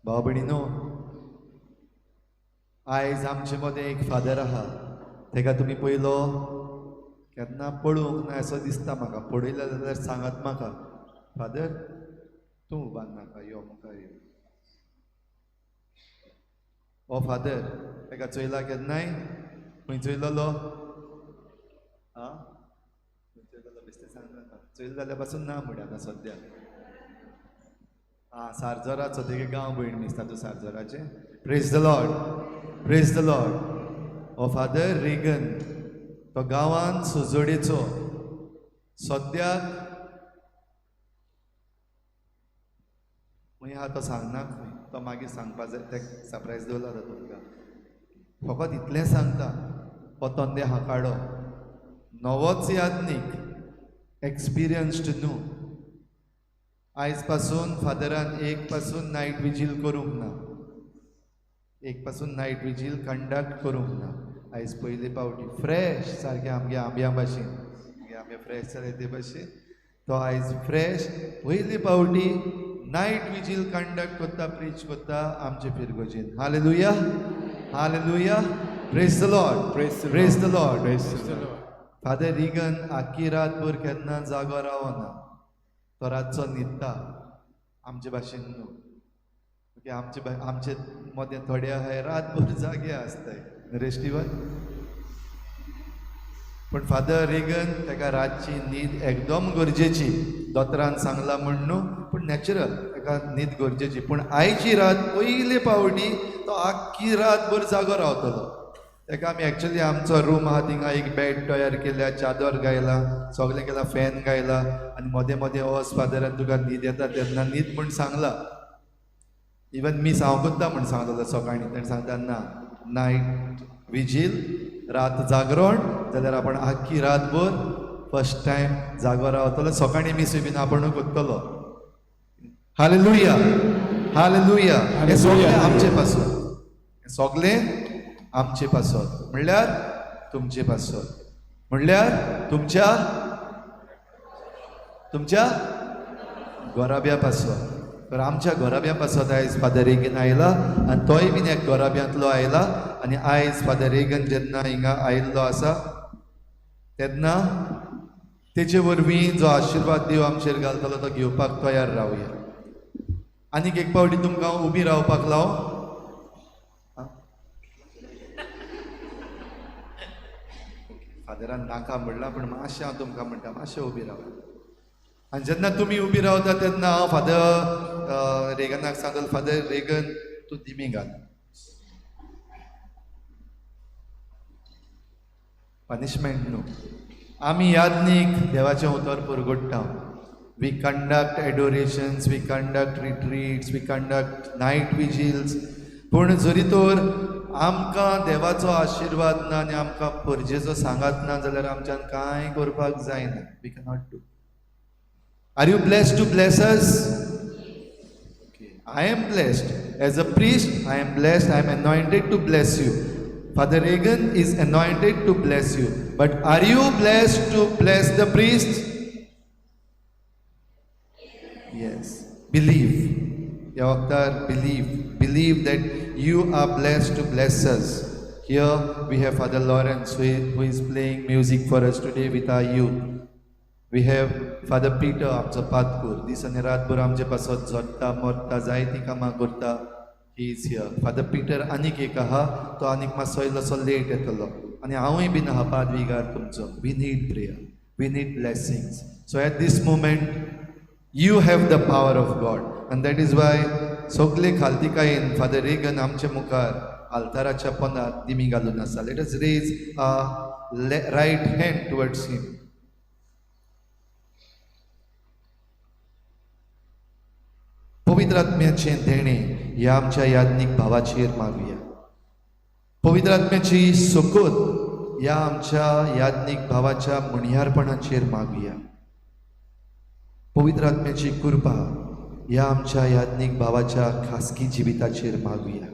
भाव भयणीनो, आयज आमचे मदें एक फादर आहा, तेका तुमी पयलो केन्ना पळोवंक ना असो दिसता म्हाका. पळयलो जाल्यार सांगात म्हाका. फादर तूं उबार नाका, यो मुखार यो. हो फादर तेका चोयला केन्नाय? खंय चोयलोलो? आं, खंय चोयलोलो बेश्टें सांग नाका. चोयलो जाल्यार पासून ना म्हळ्यार आतां सद्या. आं, सारजोराचो तेगे गांव भयण दिसता तूं सारजोराचें. Praise the Lord, praise the Lord. हो फादर रेगन तो गांवान सुजोडेचो. सद्याक खंय आहा तो सांगना खंय, तो मागीर सांगपा जाय, तें सरप्रायज दवरला आतां तुमकां. फकत इतलें सांगता, हो तंदे हाकाडो नवोच याज्ञीक, एक्सपिरियन्स्ड न्हू. आयज पासून फादरान एक पासून नायट विजील करूंक ना, एक पासून नायट विजील कंडक्ट करूंक ना. आयज पयले पावटी फ्रेश सारकें आमगे आंब्या भाशेन, आमगे आंबे फ्रेश जाले ते भाशेन तो आयज फ्रेश पयले पावटी नायट विजील कंडक्ट करता, प्रीच करता आमचे फिरगोजेन. Hallelujah, hallelujah. Praise the Lord, praise the Lord. Father Reagan आख्खी रातभर केन्ना जागो रावना, तो रातचो न्हिदता आमचे भाशेन न्हू. ओके, आमचे आमचे मदें थोडे आहाय रातभर जागे आसताय रेस्टिवन, पूण फादर रेगन तेका रातची न्हीद एकदम गरजेची. दोतोरान सांगला म्हण न्हू, पूण नॅचरल तेका न्हीद गरजेची. पूण आयची रात पयले पावटी तो आख्खी रातभर जागो रावतलो. तेका आमी एक्चुली आमचो रूम आहा थिंगा एक बेड तयार केल्या, चादर गायला, सगळें केलां, फॅन गायला. आनी मदें मदें वच फादरान तुका न्हीद येता तेन्ना न्हीद म्हूण सांगला. इवन मीस हांव करता म्हूण सांगलेलो सकाळीं, तेणें सांगता ना, नायट विजील, रात जागरण जाल्यार आपण आख्खी रातभर फर्स्ट टायम जागो रावतलो. सकाळीं मिसूय बीन आपूण करतलो. Hallelujah, hallelujah. हें सगळें आमचे पासून, हें सगळें आमचे पासत, म्हणल्यार तुमचे पासत, म्हणल्यार तुमच्या तुमच्या गोराब्या पासत. तर आमच्या घराब्या पासत आयज फादर रेगन आयला आनी तोय बीन एक घराब्यांतलो आयला. आनी आयज फादर रेगन जेन्ना हिंगा आयिल्लो आसा तेन्ना तेचे वरवीं जो आशिर्वाद देव आमचेर घालतलो तो घेवपाक तयार रावया. आनीक एक पावटी तुमकां उबी रावपाक लाव. फादरान नाका म्हणलां, पूण मातशें हांव तुमकां म्हणटा, मातशें उबी रावा. आनी जेन्ना तुमी उबी रावता तेन्ना हांव फादर रेगनाक सांगतलो, फादर रेगन तूं दिमी घाल. पनिशमेंट न्हू. आमी याज्ञीक देवाचें उतर पुरगुट्टा. We conduct adorations, we conduct retreats, we conduct night vigils. पूण जरी तर आमकां देवाचो आशिर्वाद ना आनी आमकां परजेचो सांगात ना जाल्यार आमच्यान कांय करपाक जायना. We cannot do. Are you blessed to bless us? Okay. I am blessed. As a priest, I am blessed. I am anointed to bless you. Father Reagan is anointed to bless you. But are you blessed to bless the priest? Yes. Believe. Yavaktar, believe. Believe that you are blessed to bless us. Here we have Father Lawrence who is playing music for us today with our youth. We have Father Peter, आमचो पातकूर, दीस आनी रातभर आमचे पासत झोडटा, मरता, जायतीं कामां करता. He is here. Father Peter आनीक एक आहा, तो आनीक मातसो इल्लोसो लेट येतलो. आनी हांवूय बीन आहा पादविगार तुमचो. We need prayer, we need blessings. So at this moment you have the power of God, and that is why सगळे खालतिकायेन फादर रेगन आमचे मुखार आल्ताराच्या पोंदार दिमी घालून आसा. Let us raise right hand towards him. पवित्र आत्म्याचें देणें ह्या आमच्या याज्ञीक भावाचेर मागुया. पवित्र आत्म्याची सोकोत ह्या आमच्या याज्ञीक भावाच्या मुणयारपणाचेर मागुया. पवित्र आत्म्याची कृपा ह्या आमच्या याज्ञीक भावाच्या खासगी जिविताचेर मागुया.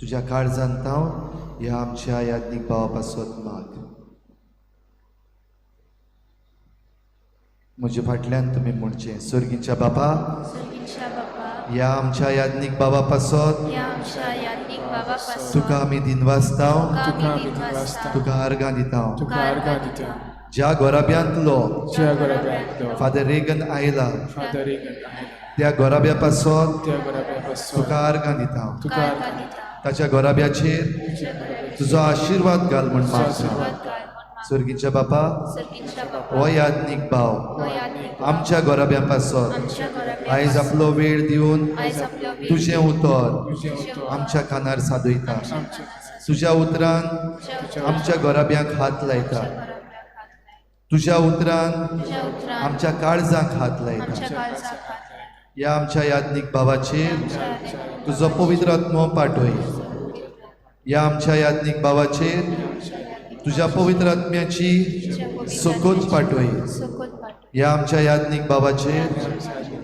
तुज्या काळजांत हांव ह्या आमच्या याज्ञीक भावा पासत माग. म्हजे फाटल्यान तुमी म्हणचें, सर्गीच्या बापा, सर्गीच्या बापा, ह्या आमच्या याज्ञीक बाबा पासत ह्या आमच्या याज्ञीक बाबा पासत तुका आमी दिनवासताव, तुका आमी दिनवासता, तुका आर्गां दिता. तुका आर्गां दिता. ज्या घराब्यांतलो ज्या घराब्यांतलो फादर रेगन आयला फादर रेगन आयला त्या घराब्या पासत त्या घराब्या पासून तुका आर्गां दिता. तुका आर्गां दिता. ताच्या घराब्याचेर तुझ्या घराब्याचेर तुजो आशिर्वाद घाल म्हूण मागता. आशिर्वाद घाल म्हूण मागता. सर्गीच्या बापा, सर्गीच्या बापा, हो याज्ञीक भाव हो याज्ञीक आमच्या घराब्या पासत आमच्या घराब्या आयज पासत आपलो वेळ दिवन आयज आपलो वेळ तुजें उतर तुझें उतर आमच्या कानार सादयता. आमच्या तुज्या उतरान तुझ्या आमच्या घराब्यांक हात लायता. घराब्याक हात लाय. तुज्या उतरान तुझ्या उतरान आमच्या काळजाक हात लायता. आमच्या काळजाक हात लाय. ह्या आमच्या याज्ञीक भावाचेर आमच्या याज्ञीक तुजो पवित्र आत्मो पाठय. ह्या आमच्या याज्ञीक भावाचेर तुज्या पवित्र आत्म्याची सुकोत पाठय. सुकोत पाठय. ह्या आमच्या याज्ञीक बाबाचेर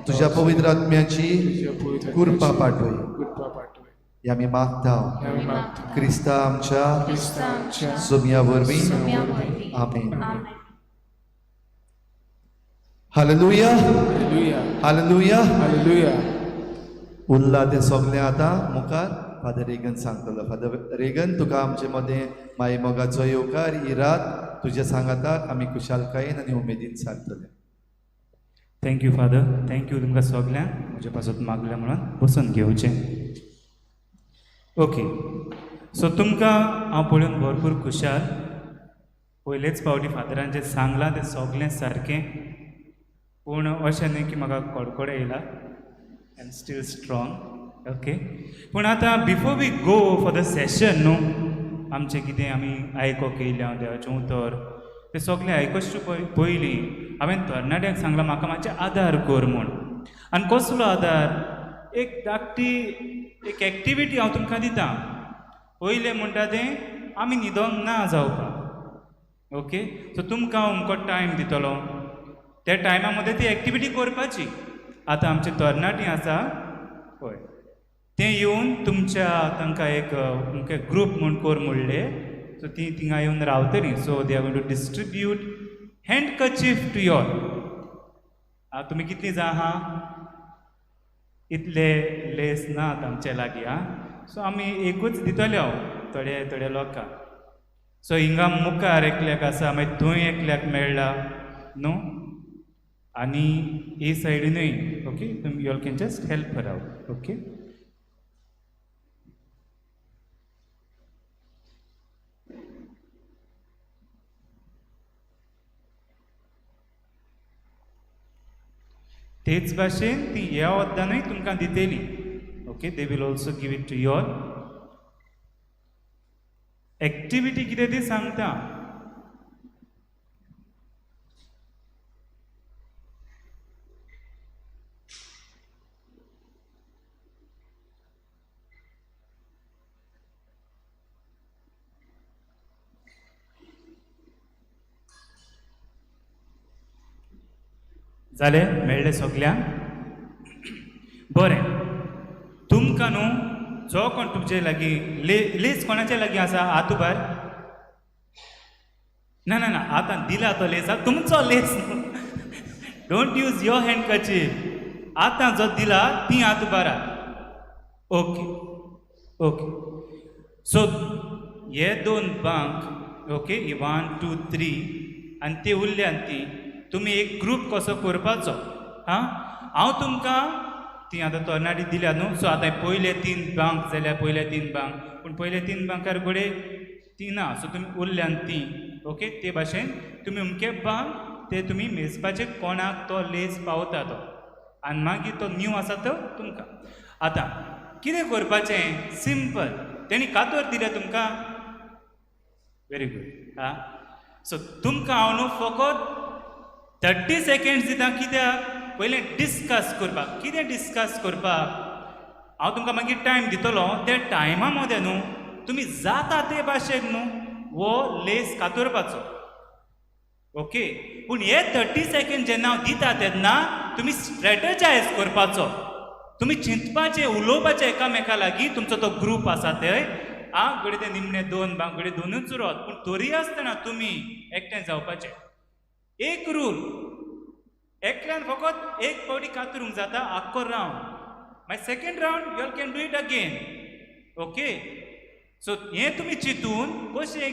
तुज्या पवित्र आत्म्याची तुझ्या पवित्र कृपा पाठय. कृपा पाठय. हे आमी मागता हे आमी मागता क्रिस्ता आमच्या क्रिस्ता आमच्या सोमया वरवीं. सोम्या वरवीं. आमेन. आमेन. हालेलुया. हालेलुया. हालेलुया. हालेलुया. उरला तें सगलें आतां मुखार फादर रेगन सांगतलो. फादर रेगन, तुका आमचे मदें माई मोगाचो येवकार. ही रात तुज्या सांगाताक आमी खुशालकायेन आनी उमेदीन सारतले. Thank you father, thank you तुमकां सगल्यांक म्हजे पासत मागलें म्हणून बसून घेवचें. ओके, सो तुमकां हांव पळोवन भरपूर खुशाल. पयलेच फावटी फादरान जें सांगलां तें सगलें सारकें, पूण अशें न्ही की म्हाका कडकडो येयला. I am still strong. Okay, पूण आतां before we go for the session न्हू, आमचें कितें आमी आयकोंक येयल्या देवाचें उतर तें सगलें आयकोचे पयलीं हांवें तरणाट्यांक सांगलां म्हाका मातशें आदार कर म्हूण. आनी कसलो आदार? एक धाकटी एक एक्टिविटी हांव तुमकां दिता. पयलें म्हणटा तें आमी न्हिदोंक ना जावपाक. ओके, सो तुमकां हांव अमको टायम दितलो, त्या टायमा मदें ती एक्टिविटी करपाची. आतां आमची तरणाटीं आसा पळय, तें येवन तुमच्या तांकां एक अमके ग्रूप म्हूण कर म्हणले, सो तीं थिंगा येवन रावतलीं. So they are going to distribute handkerchief to your. तुमी कितलीं जाण आहा? इतले लेस नात आमचे लागीं. आं, सो आमी एकूच दितले हांव थोडे थोडे लोकांक. सो हिंगा मुखार एकल्याक आसा, मागीर थंय एकल्याक मेळ्ळा न्हू, आनी हे सायडीनूय. ओके, तुमी you all can just help her out. Okay, तेच भाशेन ती ह्या वद्दानूय तुमकां दितली. Okay, they will also give it to your. Activity कितें ती सांगता. जालें? मेळ्ळें सगल्यांक? बरें, तुमकां न्हू जो कोण तुमचे लागीं लेस कोणाचे लागीं आसा हात उबार. ना ना ना, आतां दिला तो लेस, तुमचो less. Don't use your handkerchief. आतां जो दिला ती हात उबारा. ओके ओके, सो हे दोन बांक, ओके, 1 2 3 आनी ते उरल्यान ती तुमी एक ग्रूप कसो करपाचो. आं, हांव तुमकां ती आतां तरणाटी दिल्या न्हू, सो आतां पयले 3 बांक जाल्यार पयले 3 बांक, पूण पयले 3 बांकार घडये ती ना, सो तुमी उरल्यान ती. ओके, ते भाशेन तुमी अमके बांक ते तुमी मेजपाचे कोणाक तो लेस पावता तो, आनी मागीर तो न्यू आसा तो तुमकां. आतां कितें करपाचें? सिंपल, तेणी कातोर दिल्या तुमकां. Very good. आं, सो तुमकां हांव न्हू फकत 30 सेकेंड्स दिता. कित्याक? पयलें डिस्कस करपाक. कितें डिस्कस करपाक? हांव तुमकां मागीर टायम दितलो, त्या टायमा मदें न्हू तुमी जाता ते भाशेन न्हू हो लेस कातरपाचो. ओके, पूण हे 30 सेकेंड जेन्ना हांव दिता तेन्ना तुमी स्ट्रेटजायज करपाचो, तुमी चिंतपाचें, उलोवपाचें एकामेका लागीं. तुमचो तो ग्रूप आसा ते, आं, घडये ते निमणे 2 बांक, घडये 2ूच उरत, पूण तरी आसतना तुमी एकठांय जावपाचें. एक रूल, एकल्यान फकत एक पावटी कातरूंक जाता आख्खो रावंड. मागीर second round you all can do it again. Okay, so हें तुमी चिंतून कशें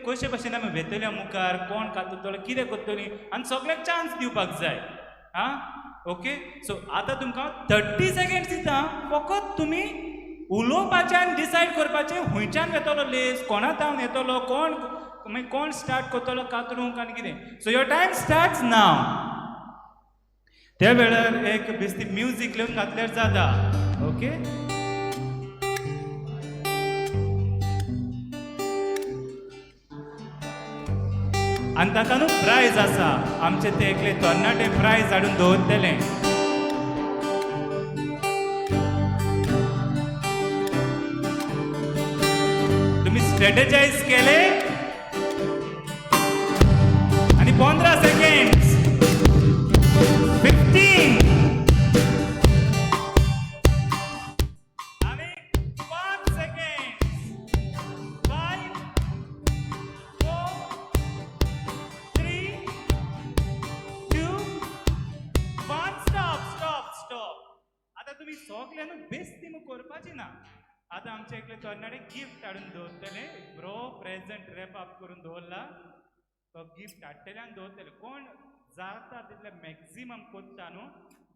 कशे भशेन आमी वेतले मुखार, कोण कातरतलो, कितें करतली आनी सगळ्यांक चान्स दिवपाक जाय. आं, ओके. सो आतां तुमकां 30 सेकेंड्स दिता, फकत तुमी उलोवपाचें आनी डिसायड करपाचें खंयच्यान येतलो लेस, कोणा तावन येतलो, कोण मागीर कोण स्टार्ट करतलो कातरूंक आनी कितें. So your time starts now. त्या वेळार एक बेस्ती म्युजीक लेवन घातल्यार जाता. ओके, आनी ताका न्हू प्रायज आसा, आमचे ते एकले तरणाटे प्रायज हाडून दवरतले. तुमी स्ट्रेटजायज केले आनी 15 सेकेंड्स, 15 आनी 5 सेकेंड्स, 5 4 3 2 1. Stop stop stop. आतां तुमी सगळे न्हू बेस्ती मग करपाची ना. आतां आमचे एकले तरणाटे गिफ्ट हाडून दवरतले, बरो प्रेझंट रॅप अप करून दवरला, तो गिफ्ट हाडटले आनी दवरतले. कोण जाता तितले मॅक्झिमम कोत्ता न्हू,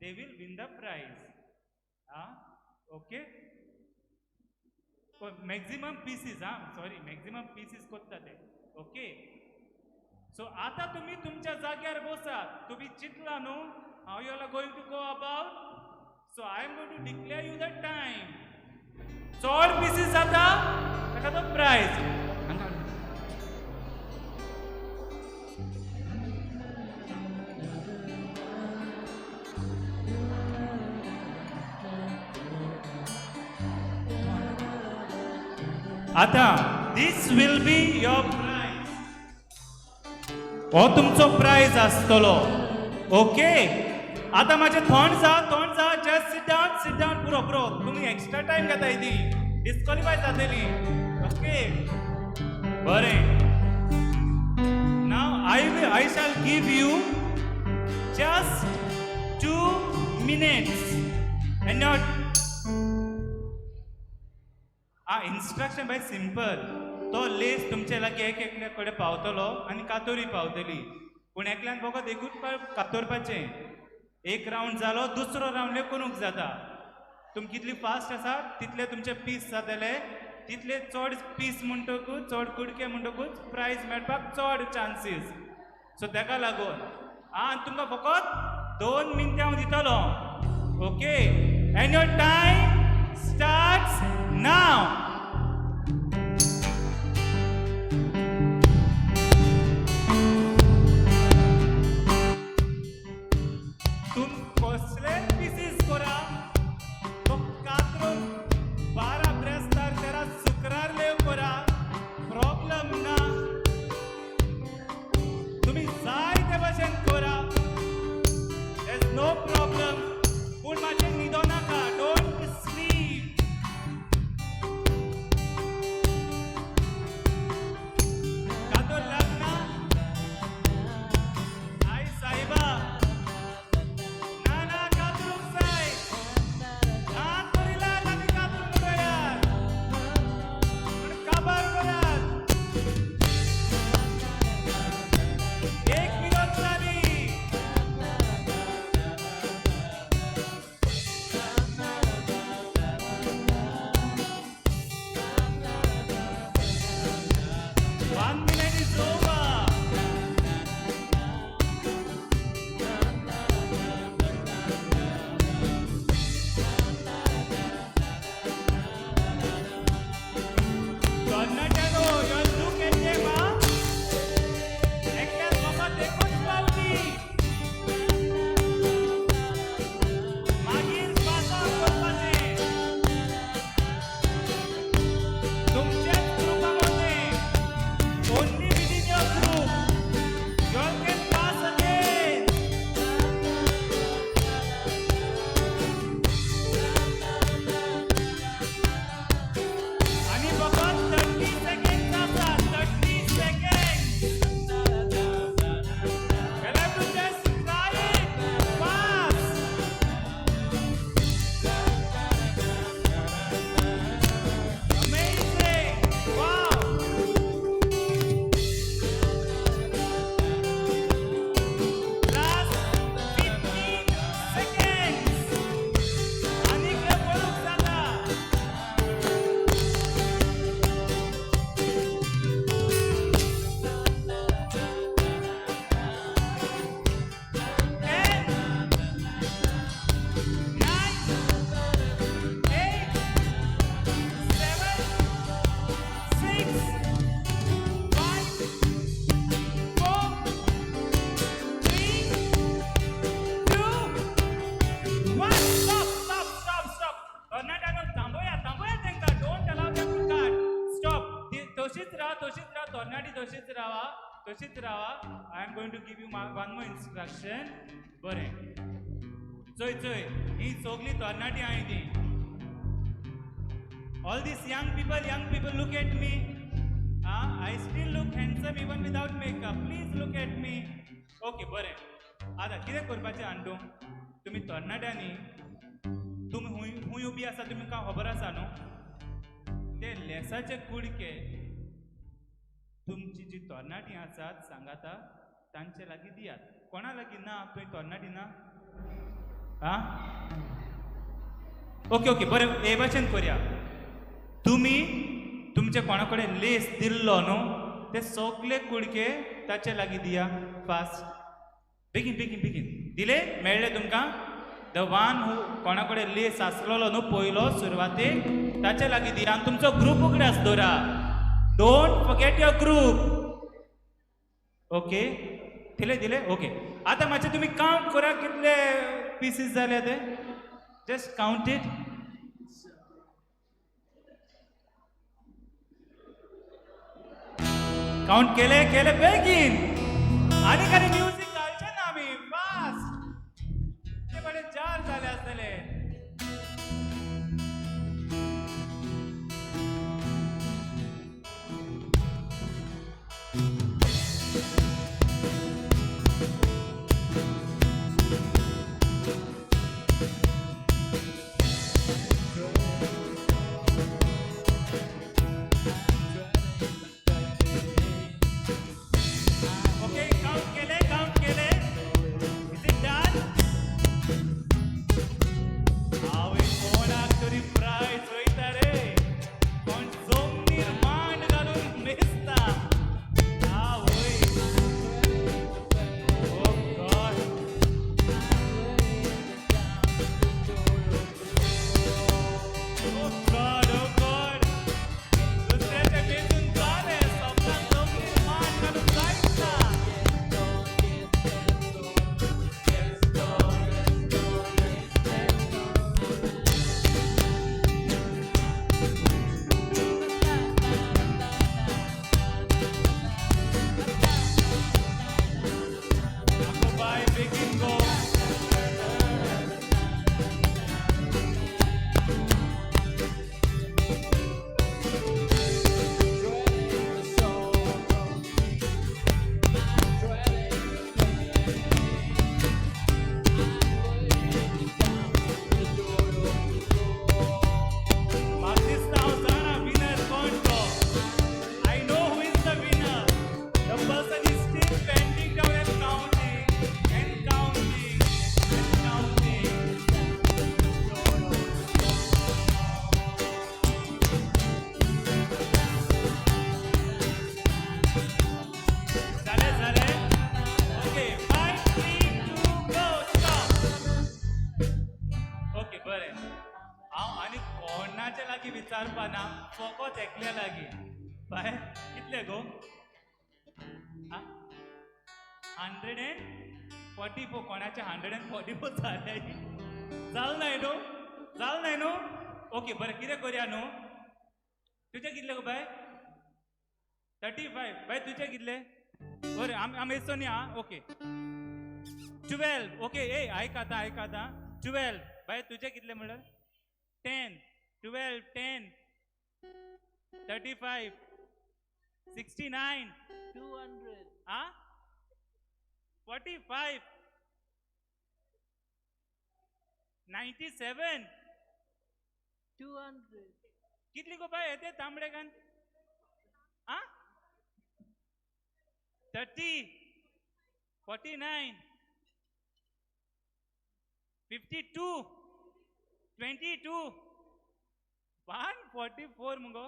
they will win the prize. आं, ओके, मॅक्झिमम पिसीस, आं सॉरी, मॅक्झिमम पिसीस कोत्ता ते. ओके, सो आतां तुमी तुमच्या जाग्यार बसात. तुमी चिंतला न्हू how you are going to go about, so I am going to declare you the time. चड पिसीस जाता ताका तो प्रायज. आतां this will be your prize, हो तुमचो प्रायज आसतलो. ओके, आतां म्हाजें थंड जा, थंड जा, just sit down, sit down. पुरो पुरो, तुमी एक्स्ट्रा टायम घेता, ती डिस्क्वॉलिफाय जातली. ओके, बरें. Now I shall give you just 2 minutes and not instruction by simple. तो लेस तुमचे लागीं एक एकल्या कडेन पावतलो आनी कातोरी पावतली, पूण एकल्यान फकत एकूच कातोरपाचें. एक रावंड जालो, दुसरो रावंड करूंक जाता. तुमी कितली फास्ट आसा तितले तुमचे पीस जातले, तितले चड पीस म्हणटकूच, चड कुडके म्हणटकूच प्रायज मेळपाक चड चान्सीस. सो ताका लागून आं तुमकां फकत 2 मिनटां हांव दितलो. Okay, and your time starts now. तुम कसले पिसीस करा, तो कातरून 12 ब्रेस्तार 13 शुक्रार लेव करा, प्रॉब्लम ना. तुमी जाय ते भशेन करा, there is no problem. पूण मातशें न्हिदो नाका, don't sleep. तशीच रावा, तशीच रावा. I am going to give you one more instruction. बरें, चोय चोय, ही सगळी तरणाटी आहाय ती. All these young people, look at me. I still look handsome even without makeup. Please look at me. Okay, बरें. आतां कितें करपाचें अंडू, तुमी तरणाट्यांनी, तुमी खूंय उबी आसा तुमकां खबर आसा न्हू, ते लेसाचे कुडके तुमची जी तरणाटी आसात सांगाता तांचे लागीं दियात. कोणा लागीं ना तुवें तरणाटी ना? आं, ओके ओके, बरें, हे भाशेन करया. तुमी तुमचे कोणा कडेन लेस दिल्लो न्हू, ते सगळे कुडके ताचे लागीं दिया. फास्ट, बेगीन बेगीन बेगीन. दिले? मेळ्ळे तुमकां? The one who कोणा कडेन लेस आसलेलो न्हू पयलो सुरवातेक, ताचे लागीं दिया. आनी तुमचो ग्रूप उगडास दवरा. Don't forget your group. Okay, दिले दिले? ओके, आतां मातशें तुमी कावंट करा कितले पिसीस जाले ते. Just count it. Count केले? केले? बेगीन. आनी आनी म्युजीक घालचें ना आमी, फास्ट. ते बरे जार जाले आसतले. ओके, काउंट केले? काउंट केले? Is it done? हांवें कोणाक तरी प्रायज वयता रे, कोण जमनीर मांड घालून मेजता. आवय, ओ गॉड, ओ गॉड, ओ गॉड. दुसऱ्याच्या मेजून जालें, सोपनां जमनीर मांड घालून जायच ना. आगो बाय, बेगीन गो. म्हाका दिसता हांव जाणा विनर कोण तो. I know who is the winner. The person is still bending down and counting and counting and counting. जालें जालें? Okay, 5, 3, 2, go, stop. Okay, बरें. हांव आनी कोणाच्या लागीं विचारपा ना, फकत एकल्या लागीं. बाय, कितले गो? 144. कोणाचे 144 जाले? जाल नाय न्हू? जाल नाय न्हू? ओके, बरें, कितें करया न्हू, तुजे कितले गो बाय? 35. बाय, तुजे कितले? बरें, आमी मेजचो न्ही. आं, ओके, 12. ओके, ए आयक आतां, आयक आतां. 12. बाय, तुजे कितले म्हणल्यार? 10, 12, 10, 35, 69, 200. आ 45, 97, 200. कितली गो बाय येते तांबडे कान? आ 30, 49, 52, 22, 144 मुगो.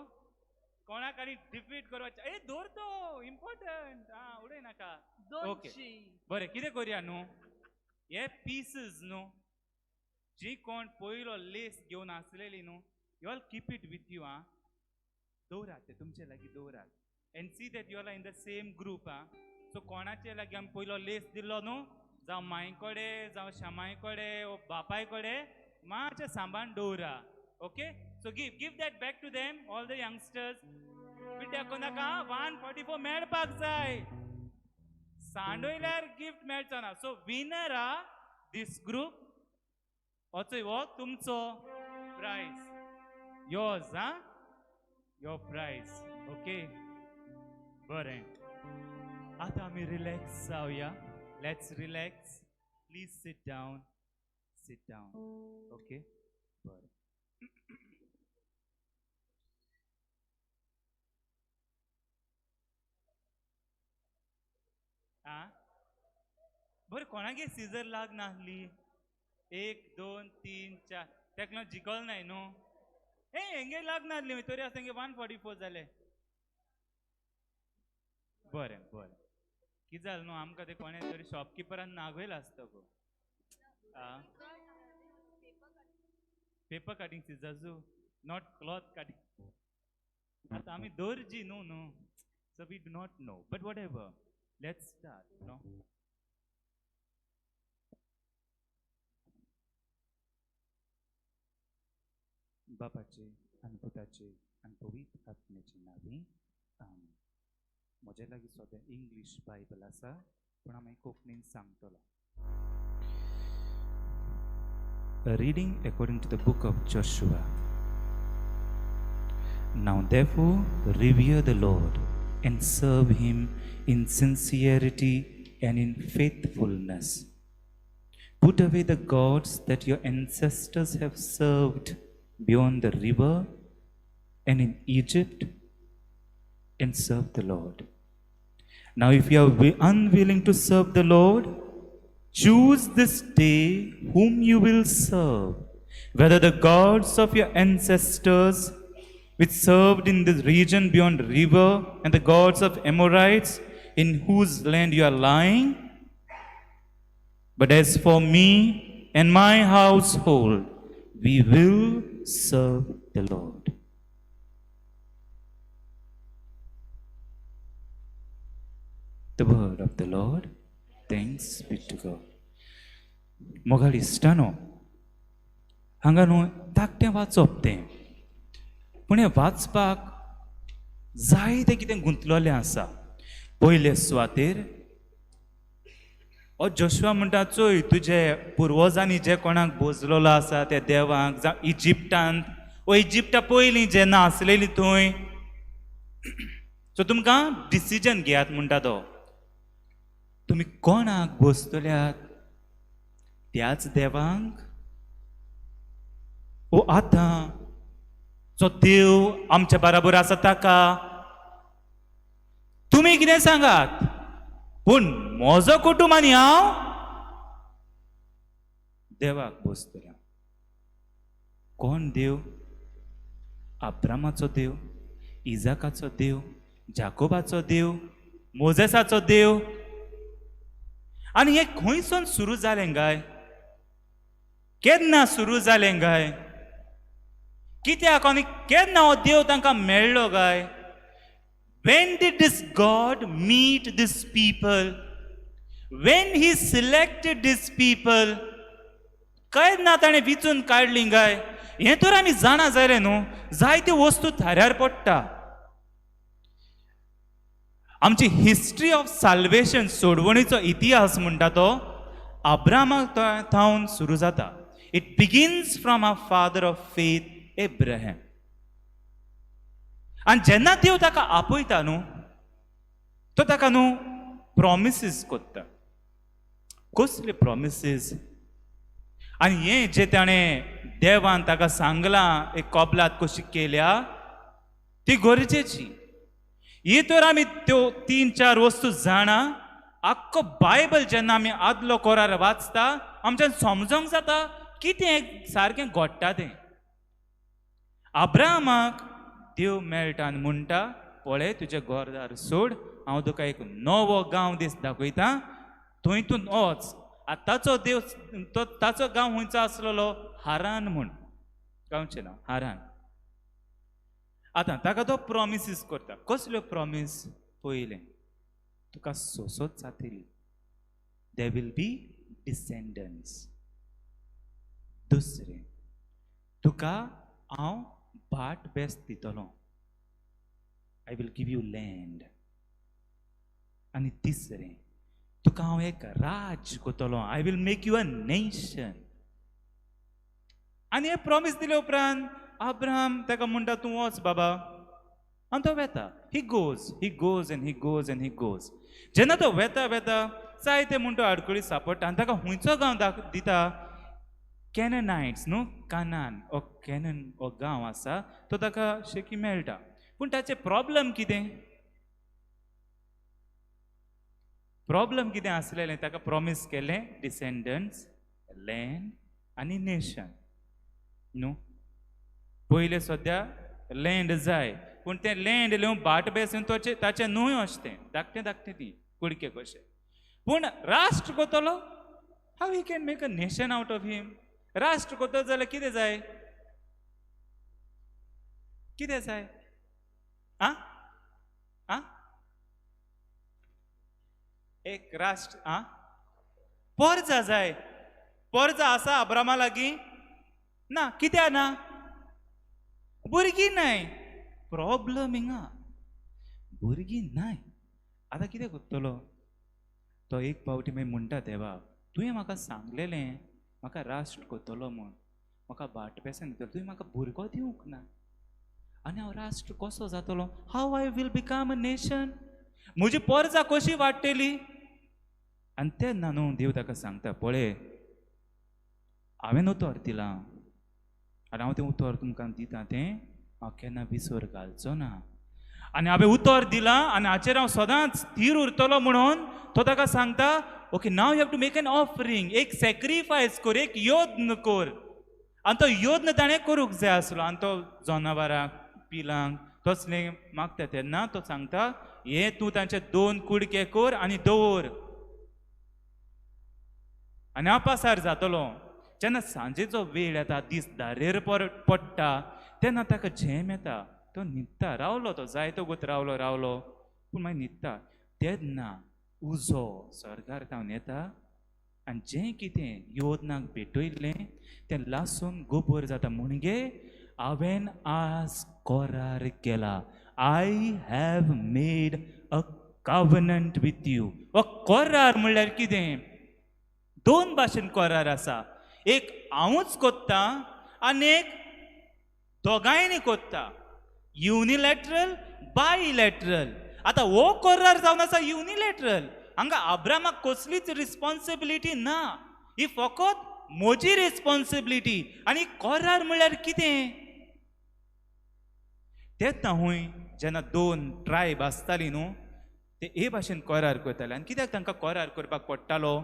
कोणाक आनी डिफीट करपाचें? ए, दवर तो, इम्पॉर्टंट. आं, उडय नाका. ओके. 200. बरें, कितें करया न्हू, हे पिसीस न्हू, जी कोण पयलो लेस घेवन आसलेली न्हू, you all keep it with you. आं, दवरात ते तुमचे लागीं दवरात. And see that you all are in the same group. आं, सो कोणाचे लागीं आमी पयलो लेस दिल्लो न्हू, जावं मांय कडेन, जावं शमाय कडेन, वो बापाय कडेन, मातशें सांबाळून दवरा. Okay, so give that back to them, all the youngsters. पिड्ड्याक नाका 144 मेळपाक जाय. सांडोयल्यार गिफ्ट मेळचो ना. सो विनर आ this group. होचो हो तुमचो प्रायज योर्स. हा, your prize. Okay, बरें. आतां आमी रिलॅक्स जावया. Let's relax. Please sit down. Sit down. Okay, बरें. आं, बरें, कोणागे सिजर लाग नासली? 1 2 3 4 तेका लागून जिखल नाय न्हू. ए हेंगे लाग नासली तरी आसा तेंगे 144 जाले. बरें बरें, कितें जालें न्हू, आमकां तें कोणें तरी शॉपकिपरान नागयलां आसता गो. आं, पेपर कटिंग सिजर्सू, not cloth cutting. आतां आमी दर्जी न्हू न्हू, so we do not know, but whatever, let's start no. बापाचे आनी पुताचे आनी पवित्र आत्म्याचे नांवी आमेन. म्हजे लागीं सद्या इंग्लीश बायबल आसा, पूण हांव मागीर कोंकणीन सांगतलो. A reading according to the book of Joshua. Now therefore revere the Lord and serve him in sincerity and in faithfulness. Put away the gods that your ancestors have served beyond the river and in Egypt, and serve the Lord. Now if you are unwilling to serve the Lord, choose this day whom you will serve, whether the gods of your ancestors which served in this region beyond river and the gods of Amorites in whose land you are lying. But as for me and my household, we will serve the Lord. The word of the Lord. Thanks be to God. मोगाळ इश्टानो, हांगा न्हू धाकटें वाचप तें, पूण हें वाचपाक जायतें कितें गुंतलेलें आसा. पयले सुवातेर हो जोशुआ म्हणटा, चोय तुजे पुर्वजांनी जे कोणाक बोजलेलो आसा त्या देवांक, जावं इजिप्टांत वो इजिप्टा पयलीं जेन्ना आसलेली थंय, सो तुमकां डिसिजन घेयात म्हणटा तो. तुमी कोणाक बसतल्यात, त्याच देवांक ओ आतां जो देव आमच्या बराबर आसा ताका तुमी कितें सांगात, पूण म्हजो कुटुंब आनी हांव देवाक बसतल्या. कोण देव? अब्रामाचो देव, इजाकाचो देव, जाकोबाचो देव, मोजेसाचो देव. आनी हें खंयसून सुरू जालें काय? केन्ना सुरू जालें काय? कित्याक आनी केन्ना हो देव तांकां मेळ्ळो काय? When did this God meet these people? When he selected these people? केन्ना ताणें विचून काडली काय? हें तर आमी जाणा जालें न्हू, जायत्यो वस्तू थाऱ्यार पडटा. आमची हिस्ट्री ऑफ साल्वेशन, सोडवणीचो इतिहास म्हणटा तो अब्रामाक थावन सुरू जाता. It begins from our father of faith Abraham. आनी जेन्ना देव ताका आपयता न्हू, तो ताका न्हू प्रॉमिसीस कोत्ता. कसले प्रॉमिसीस? आनी हें जें ताणें देवान ताका सांगलां, एक कबलात कशी केल्या ती गरजेची. ही तर आमी त्यो 3-4 वस्तू जाणा. आख्खो बायबल जेन्ना आमी आदलो कोरार वाचता, आमच्यान समजोंक जाता कितें सारकें घडटा तें. अब्राहमाक देव मेळटा आनी म्हणटा, पळय तुजें घरदार सोड, हांव तुका एक नवो गांव दीस दाखयता, थंय तूं वच. आतांचो देव तो ताचो गांव खंयचो आसलेलो? हारान म्हूण गांवचें नांव हारान. आतां ताका तो प्रॉमिसीस करता. कसल्यो प्रॉमीस? पयलें, तुका सोंसोच जातली, there will be descendants. दुसरें, तुका हांव भाट बेस दितलो. I will give you land. आनी तिसरें, तुका हांव एक राज्य कोतलो, I will make you a nation. आनी हें प्रॉमीस दिले उपरांत अब्राहम ताका म्हणटा, तूं वच बाबा. आनी तो वेता. He goes, he goes and he goes and he goes. जेन्ना तो वेता वेता जायते म्हूण तो आडखळी सापडटा आनी ताका खंयचो गांव दिता, कॅननायट्स न्हू, कानान ओ कॅनन हो गांव आसा तो ताका शेकी मेळटा. पूण ताचें प्रॉब्लम कितें, प्रॉब्लम कितें आसलेलें, ताका प्रॉमीस केलें डिसेंडंट्स, लँड आनी नेशन न्हू. पयलें सद्या लँड जाय, पूण तें लँड लेवन भाट बेसून ताचें न्हूय अशें तें धाकटें धाकटें ती कुडके कशें. पूण राष्ट्र कोतलो, how he can make a nation out of him. राष्ट्र कोतलो जाल्यार कितें जाय, कितें जाय, आं आं एक राष्ट्र, आं पोरजा जाय. पोरजा आसा अब्रामा लागीं ना, कित्याक ना, भुरगीं नाय. प्रॉब्लम हिंगा, भुरगीं नाय. आतां कितें करतलो तो, एक पावटी मागीर म्हणटा, देवा तुवें म्हाका सांगलेलें म्हाका राष्ट्र करतलो म्हूण, म्हाका भाट बेसन दितलो, तुवें म्हाका भुरगो दिवंक ना, आनी हांव राष्ट्र कसो जातलो, how I will become a nation, म्हजी पोरजा कशी वाडटली. आनी तेन्ना न्हू देव ताका सांगता, पळय हांवें उतर दिलां आनी हांव तें उतर तुमकां दितां, तें हांव केन्ना विसर घालचो ना, आनी हांवें उतर दिलां आनी हाचेर हांव सदांच थीर उरतलो. म्हणून तो ताका सांगता, okay now you have to make an offering, एक सॅक्रिफायस कर, एक यत्न कर. आनी तो यत्न ताणें करूंक जाय आसलो. आनी तो जनावरांक पिलांक तसलें मागता तेन्ना तो सांगता, हे तूं तांचे 2 कुडके कर आनी दवर, आनी हांव पासार जातलो. जेन्ना सांजेचो वेळ येता, दीस दारेर पडटा, तेन्ना ताका झेम येता, तो न्हिदता, रावलो, तो जायतो गोत रावलो रावलो, पूण मागीर न्हिदता. तेन्ना उजो स्वर्गार तावन येता आनी जें कितें योदनाक भेटयल्लें तें लासून गोबोर जाता. म्हणजे हांवें आज करार केला, I have made a covenant with you. हो करार म्हणल्यार कितें, दोन भाशेन करार आसा, एक हांवूच कोत्ता आनी एक दोगांयनी कोत्ता, युनिलॅटरल बायलॅटरल. आतां हो करार जावन आसा युनिलॅटरल, हांगा अब्रामाक कसलीच रिस्पॉन्सिबिलिटी ना, ही फकत म्हजी रिस्पॉन्सिबिलिटी. आनी करार म्हणल्यार कितें, तेन्ना हूंय जेन्ना 2 ट्रायब आसताली न्हू, ते हे भाशेन करार करताले. आनी कित्याक तांकां करार करपाक पडटालो,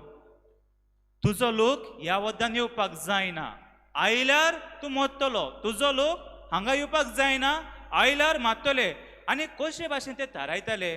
तुजो लोक ह्या वद्दान येवपाक जायना, आयल्यार तूं मरतलो, तुजो लोक हांगा येवपाक जायना, आयल्यार मारतले. आनी कशे भाशेन ते थारायताले,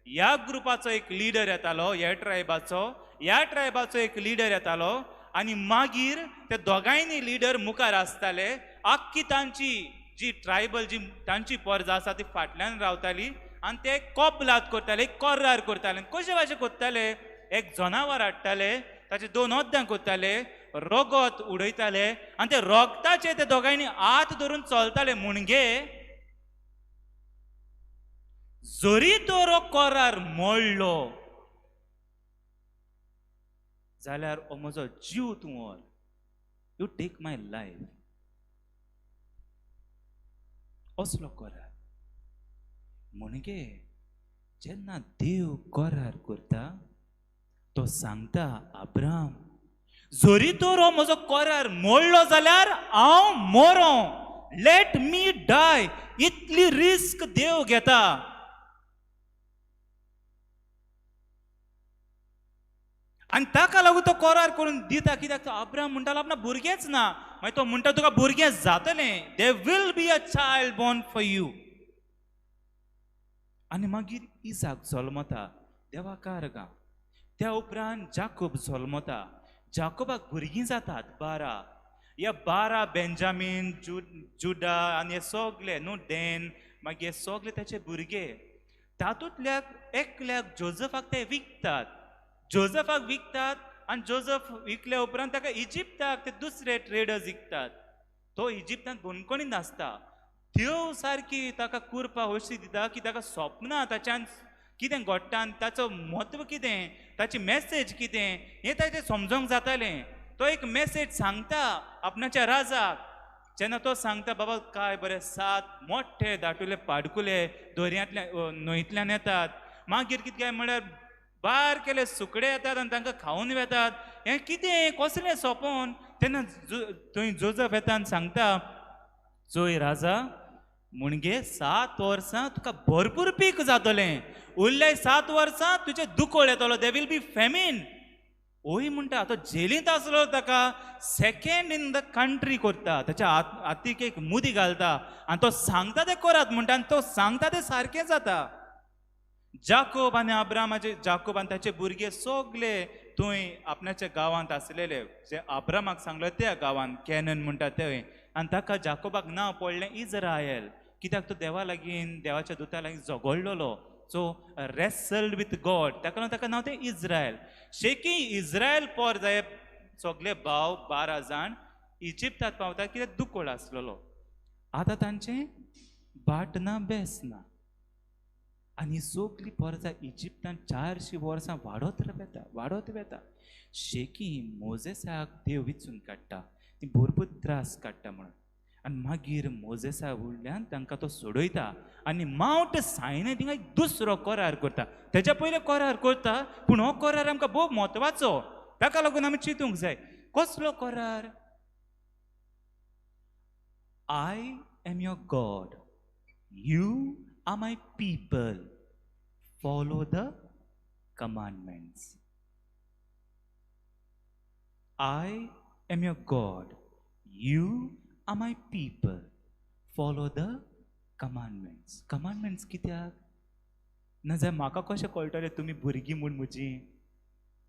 ह्या ग्रुपाचो एक लिडर येतालो, ह्या ट्रायबाचो, ह्या ट्रायबाचो एक लिडर येतालो, आनी मागीर ते दोगांयनी लिडर मुखार आसताले, आख्खी तांची जी ट्रायबल जी तांची पोरजा आसा ती फाटल्यान रावताली आनी ते कॉपलात करताले, करार करताले. कशे भाशेन करताले, एक जनावर हाडटाले, ताचे 2 अद्दां करताले, रगत उडयताले आनी ते रगताचे ते दोगांयनी हात धरून चलताले. म्हणजे जरी तो करार मोडलो जाल्यार हो म्हजो जीव तूं व्हर, you take my life, असलो करार. म्हणजे जेन्ना देव करार करता तो सांगता, अब्राम जरी तर हो म्हजो करार मोडलो जाल्यार हांव मरों, let me डाय, इतली रिस्क देव घेता. आनी ताका लागून तो करार करून दिता, कित्याक तो अब्राम म्हणटालो आपणा भुरगेंच ना, मागीर तो म्हणटा तुका भुरगें जातलें, there will be a child born for you. आनी मागीर इसाक जल्मता देवा कारगां. त्या उपरांत जाकोब जल्मता, जाकोबाक भुरगीं जातात 12. ह्या 12 बेंजामीन, जुडा आनी हे सगले न्हू, डेन, मागीर हे सगले ताचे भुरगे. तातूंतल्याक एकल्याक जोजफाक ते विकतात, जोजफाक विकतात आनी जोजफ विकल्या उपरांत ताका इजिप्ताक ते दुसरे ट्रेडर्स विकतात. तो इजिप्तांत बंदखणींत आसता. देव सारकी ताका कुरपा अशी दिता की ताका सोंपना ताच्यान कितें घडटा आनी ताचो म्हत्व कितें, ताची मॅसेज कितें हें ताचें समजोंक जातालें. तो एक मॅसेज सांगता आपणाच्या राजाक. जेन्ना तो सांगता बाबा काय बरें 7 मोठे दाटुले पाडकुले दर्यांतल्यान न्हंयतल्यान येतात, मागीर कितें काय म्हळ्यार बारकेले सुकडे येतात आनी तांकां खावन वेतात, हें कितें कसलें सोंपोन. तेन्ना थंय जोजफ येता आनी सांगता चोय राजा मुणगे 7 वर्सां तुका भरपूर पीक जातलें, उरले 7 वर्सां तुजें दुकोळ येतलो, they will be famine. ओय म्हणटा तो जेलींत आसलो ताका सेकेंड इन the country करता, ताच्या हातीक एक मुदी घालता आनी तो सांगता तें करात म्हणटा आनी तो सांगता तें सारकें जाता. जाकोब आनी अब्रामाचे, जाकोब आनी ताचे भुरगे सगले थंय आपणाच्या गांवांत आसलेले, जे अब्रामाक सांगलो त्या गांवांत कॅनन म्हणटा थंय. आनी ताका जाकोबाक नांव पडलें इजरायल, कित्याक तो देवा लागीं देवाच्या दुता लागीं झगडलेलो, सो रेसल्ड विथ गॉड, ताका लागून ताका नांव तें इज्रायल. शेकी इज्रायल पोर जाय सगले भाव 12 जाण इजिप्तांत पावता कित्याक दुकोळ आसलेलो. आतां तांचें बाट ना बेस ना आनी सगलीं पोरसां इजिप्तांत 400 वर्सां वाडत वेता वाडत वेता. शेकी मोजेसाक देव विचून काडटा, ती भरपूर त्रास काडटा म्हणून, आनी मागीर मोजेसा वयल्यान तांकां तो सोडयता आनी मावंट सायनाय थिंगा एक दुसरो करार करता. तेज्या पयलीं करार करता, पूण हो करार आमकां भोव म्हत्वाचो, ताका लागून आमी चिंतूंक जाय. कसलो करार? I am your God, you are my people, follow the commandments. I am your God, you are my people, follow the commandments. Commandments कित्याक? ना जाल्यार म्हाका कशें कळटलें तुमी भुरगीं म्हूण म्हजी,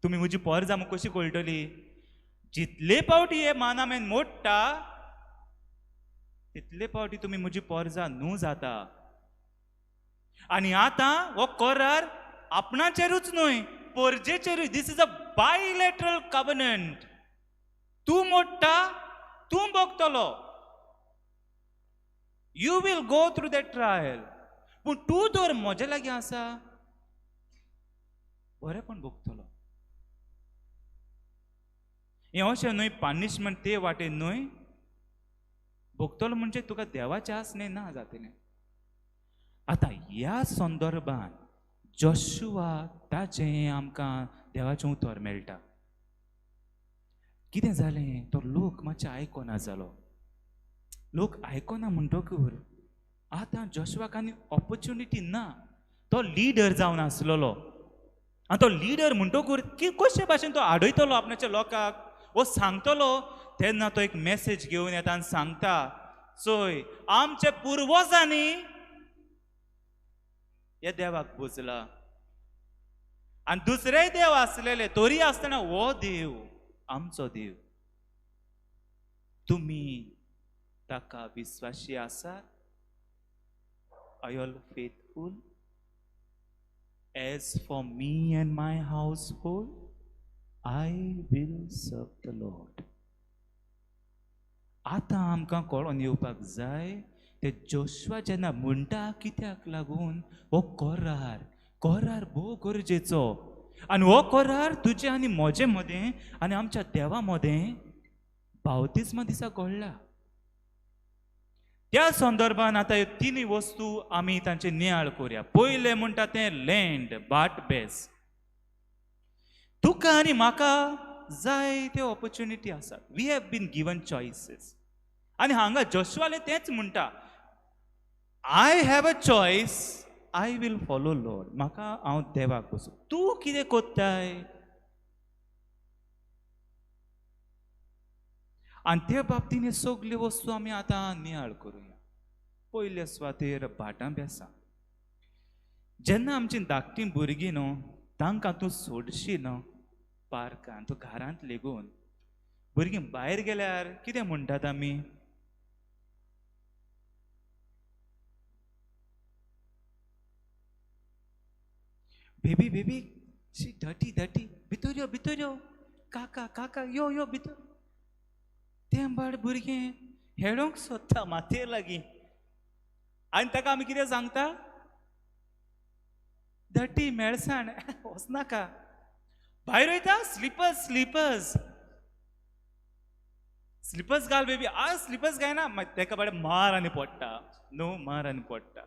तुमी म्हजी पोरजां म्हूण कशी कळटली? जितले पावटी हे माना मेन मोडटा तितले पावटी तुमी म्हजी पोरजां न्हू जाता. आनी आतां हो करार आपणाचेरूच न्हय पोरजेचेरूय. This is a bilateral covenant. तूं मोडटा तूं भोगतलो, you will go through that trial, पूण तूं तर म्हजे लागीं आसा बरेंपण भोगतलो. हें अशें न्हय पनिशमेंट ते वाटेन न्हय भोगतलो, म्हणजे तुका देवाचें आसणें ना जातलें. आतां ह्या संदर्भान जोशुआ ताचें आमकां देवाचें उतर मेळटा. कितें जालें, तो लोक मातशें आयकना जालो. लोक आयकना म्हणटकूर आतां जोशुआक आनी ऑपोर्चुनिटी ना. तो लिडर जावन आसलेलो आनी तो लिडर म्हणटकूर की कशे भाशेन तो आडयतलो आपणाच्या लोकांक, वो सांगतलो. तेन्ना तो एक मॅसेज घेवन येता आनी सांगता, चोय आमच्या पुर्वजांनी हे देवाक पुजला आनी दुसरेय देव आसलेले, तरी आसतना हो देव आमचो देव, तुमी ताका विस्वाशी आसात? Are you all faithful? As for me and my household, I will serve the Lord. आतां आमकां कळोन येवपाक जाय ते जोशुआ जेन्ना म्हणटा कित्याक लागून हो करार, करार भोव गरजेचो. आनी हो करार तुजे आनी म्हजे मदें आनी आमच्या देवा मदें बावतिज्मा दिसा घडला. त्या संदर्भान आतां ह्यो तिनूय वस्तू आमी तांचे नियाळ करुया. पयलें म्हणटा तें लँड, बाट बेस. तुका आनी म्हाका जायत्यो ऑपोर्चुनिटी आसात. We have been given choices. आनी हांगा जोशुआलें तेंच म्हणटा, I have a choice, I will follow Lord. म्हाका हांव देवाक वचूं, तूं कितें कोत्ताय? आनी ते बाबतीन हे सगल्यो वस्तू आमी आतां नियाळ करुया. पयले सुवातेर भाटां बेसां. जेन्ना आमची धाकटीं भुरगीं न्हू तांकां तूं सोडशी न्हू पार्कान, तूं घरांत लेगून भुरगीं भायर गेल्यार कितें म्हणटात आमी? बेबी बेबी शी डटी डटी, भितर यो भितर यो, काका काका यो यो भितर. तें बाळ भुरगें हेडोंक सोदता मातये लागीं. आनी ताका आमी कितें सांगता? धटी मेळसाण वचनाका. भायर वयता स्लिपर्स, स्लिपर्स, स्लिपर्स घाल बेबी. आज स्लिपर्स घायना मागीर तेका बाडे मार आनी पडटा न्हू, मार आनी पडटा.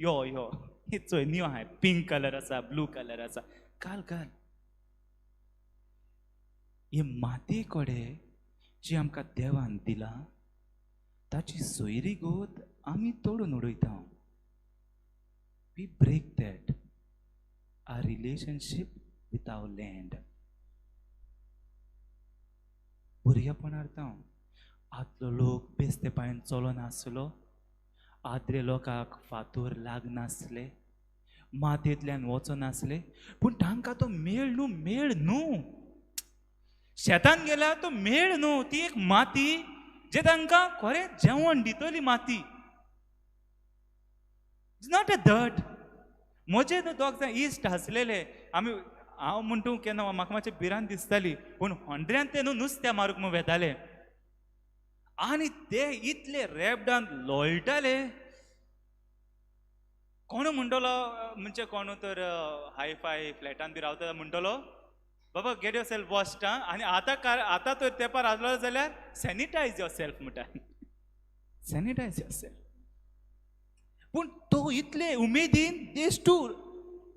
यो यो हे चोय न्यू आहाय, पिंक कलर आसा, ब्लू कलर आसा, घाल घाल. हे मातये कडेन जी आमकां देवान दिला ताची सोयरीगत आमी तोडून उडयता. We break that our relationship with our land. भुरगेपणार हांव आदलो लोक बेस्ते पांयान चलनासलो, आदले लोकांक फातोर लागनासले, मातयेंतल्यान वचनासले, पूण तांकां तो मेळ न्हू, मेळ न्हू. शेतान गेल्यार तो मेळ न्हू, ती एक माती जे तांकां खरें जेवण दितली माती. It's not a dirt. म्हजे दोग जाण इश्ट आसलेले, आमी हांव म्हणटू केन्ना म्हाका मातशें भिरांत दिसताली, पूण होंड्र्यान ते न्हू नुस्त्या मारूंक म्हूण वेताले आनी ते इतले रेबडान लोळटाले. कोण म्हणटलो म्हणजे कोण तर हाय फाय फ्लॅटान बी रावता म्हणटलो बाबा गेट your self washed. आनी आतां आतां तर तेंपार आसलो जाल्यार सॅनिटायज your self म्हणटा, सॅनिटायज your self. पूण तो इतले उमेदीन these to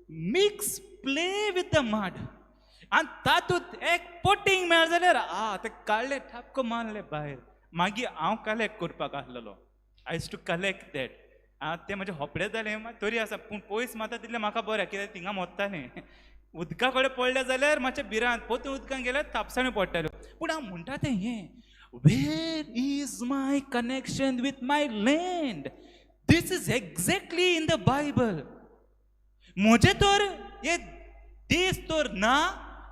mix play with the mud आनी तातूंत एक पटींग मेळ जाल्यार आ ते काडले ठापको मारले भायर. मागीर हांव कलेक्ट करपाक आसलेलो, I used to collect that. आं तें म्हजें होपडे जालें तरी आसा, पूण पयस मारता तितलें म्हाका बरें, कित्याक थिंगा मोत्तालें. उदका कडेन पडलें जाल्यार मातशें भिरांत, पोतून उदकान गेल्यार तापसाण्यो पडटाल्यो. पूण हांव म्हणटा तें हें, where is my connection with my land? This is exactly in the Bible. म्हजें तर हे देश तर ना,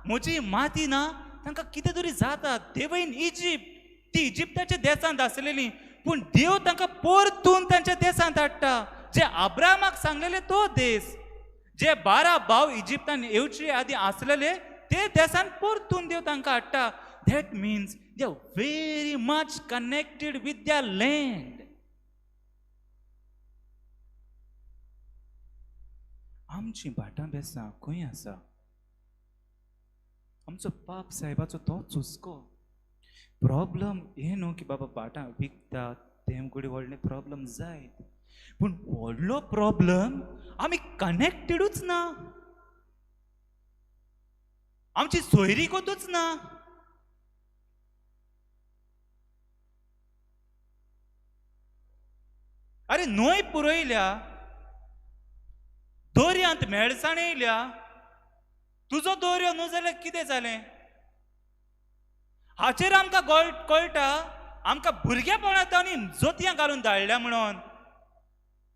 म्हजी माती ना, तांकां कितें तरी जाता. देवैन इजिप्ट, ती इजिप्ताच्या देशांत आसलेली, पूण देव तांकां परतून तांच्या देशांत हाडटा. जे आब्रामाक सांगलेले तो देश, जे 12 भाव इजिप्तान येवचे आदी आसलेले ते देशान परतून देव तांकां हाडटा. That means they are very much connected with their land. आमची भाटां बेसां खंय आसा? आमचो पाप साहेबाचो तो चुस्को प्रॉब्लम हें न्हू की बाबा भाटां विकता तें कडेन व्हडलें प्रॉब्लम जायत, पूण व्हडलो प्रॉब्लम आमी कनेक्टेडूच ना, आमची सोयरीगतूच ना. अरे न्हंय पुरयल्या, दर्यांत मेळसाण येयल्या, तुजो दर्यो न्हू जाल्यार कितें जालें? हाचेर आमकां कळटा आमकां भुरगेपणांत आनी जोतयां घालून धाडल्या म्हणून.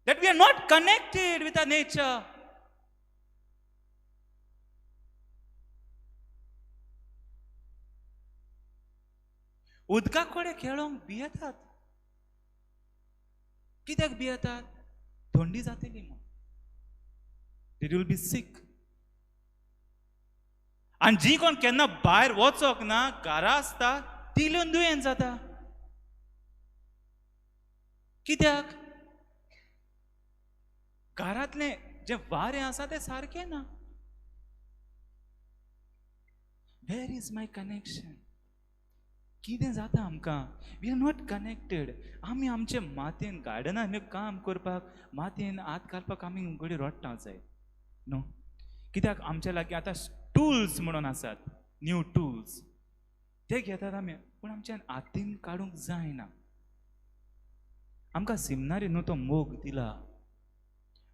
That we are not connected with our nature. उदका कडेन खेळोंक भियेतात. कित्याक भियेतात? थंडी जातली म्हूण. They will be sick. आनी जी कोण केन्ना भायर वचोंक ना, घरा आसता, ती लेवन दुयेंत जाता. कित्याक? घरांतलें जें वारें आसा तें सारकें ना. Where is my connection? कितें जाता आमकां? We are not connected. आमी आमचे मातयेन गार्डनान काम करपाक, मातयेन हात घालपाक आमी घडये रडटा जाय न्हू. कित्याक आमच्या लागीं आतां टूल्स म्हणून आसात, न्यू टूल्स, ते घेतात आमी, पूण आमच्यान हातीन काडूंक जायना. आमकां सिमनारी न्हू तो मोग दिला.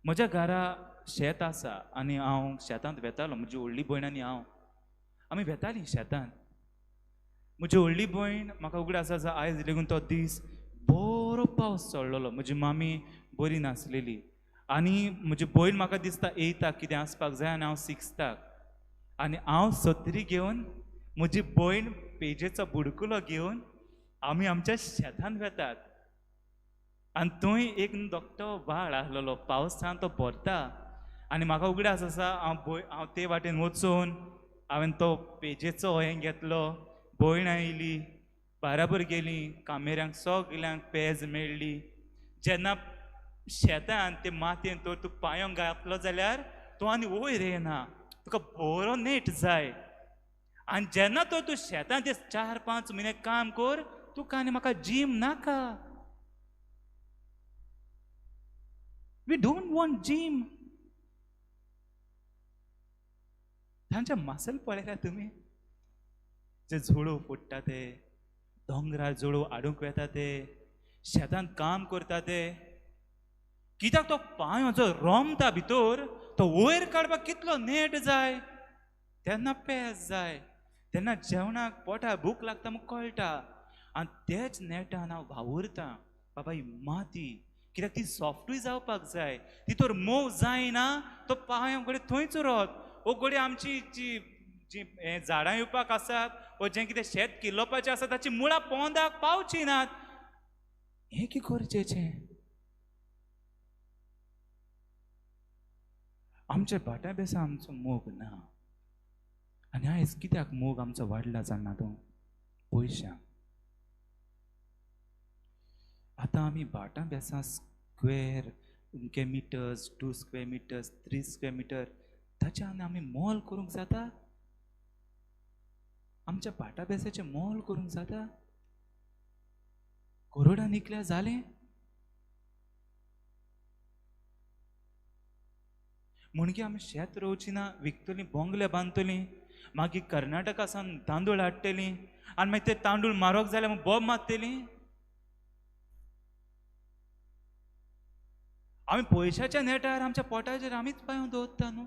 म्हज्या घरा शेत आसा आनी हांव शेतांत वेतालो. म्हजी व्हडली भयण आनी हांव आमी वेतालीं शेतांत. म्हजी व्हडली भयण म्हाका उगडास आसा आयज लेगून तो दीस, बरो पावस चडलेलो, म्हजी मामी बरी नासलेली आनी म्हजी भयण म्हाका दिसता येयता कितें आसपाक जाय आनी हांव सिक्स्थाक आनी हांव सत्री घेवन म्हजी भयण पेजेचो बुडकुलो घेवन आमी आमच्या शेतांत वेतात. आनी थंय एक धाकटो व्हाळ आसलेलो, पावसान तो भरता आनी म्हाका उगडास आसा हांव ते वाटेन वचून हांवें तो पेजेचो हें घेतलो. भयण आयली, बाराबर गेली, कामेऱ्यांक सगल्यांक पेज मेळ्ळी. जेन्ना शेतान ते मातयेन तर तूं पांयो घातलो जाल्यार तो आनी वयर येना, तुका बरो नेट जाय. आनी जेन्ना तर तूं शेतान ते 4-5 म्हयने काम कर, तुका आनी म्हाका जीम नाका. We don't want gym. तांचे मासल पळयल्या तुमी, जे झोळू फोडटा ते, दोंगरार जोडू हाडूंक वेता ते, शेतान काम करता ते, कित्याक तो पांयो जो रोमता भितर तो वयर काडपाक कितलो नेट जाय. तेन्ना पेज जाय, तेन्ना जेवणाक पोटाक भूक लागता म्हूण कळटा. आनी तेच नेटान हांव वावुरतां बाबा ही माती, कित्याक ती सॉफ्टूय जावपाक जाय. ती तर मोव जायना तो पांय घडये थंयच उरत, ओ घडये आमची जी जी हें झाडां येवपाक आसात वो जें कितें शेत किल्लोवपाचें आसा ताची मुळां पोंदाक पावची नात. हें कितें गरजेचें? आमच्या भाटा बेसा आमचो मोग ना. आनी आयज कित्याक मोग आमचो वाडला जाणा तूं? पयशांक. आतां आमी भाटां बेसां स्क्वेर अमके metres, 2 square metres, 3 square metre, ताच्या आमी मोल करूंक जाता? आमच्या भाटा बेसाचें मोल करूंक जाता? करोडां निकल्या जालें? म्हणगे आमी शेत रोवची ना, विकतलीं, बोंगले बांदतलीं, मागीर कर्नाटका सावन तांदूळ हाडटलीं आनी मागीर ते तांदूळ मारोक जाल्यार मागीर बोब मारतलीं. आमी पयशाच्या नेटार आमच्या पोटाचेर आमीच पांय दवरता न्हू.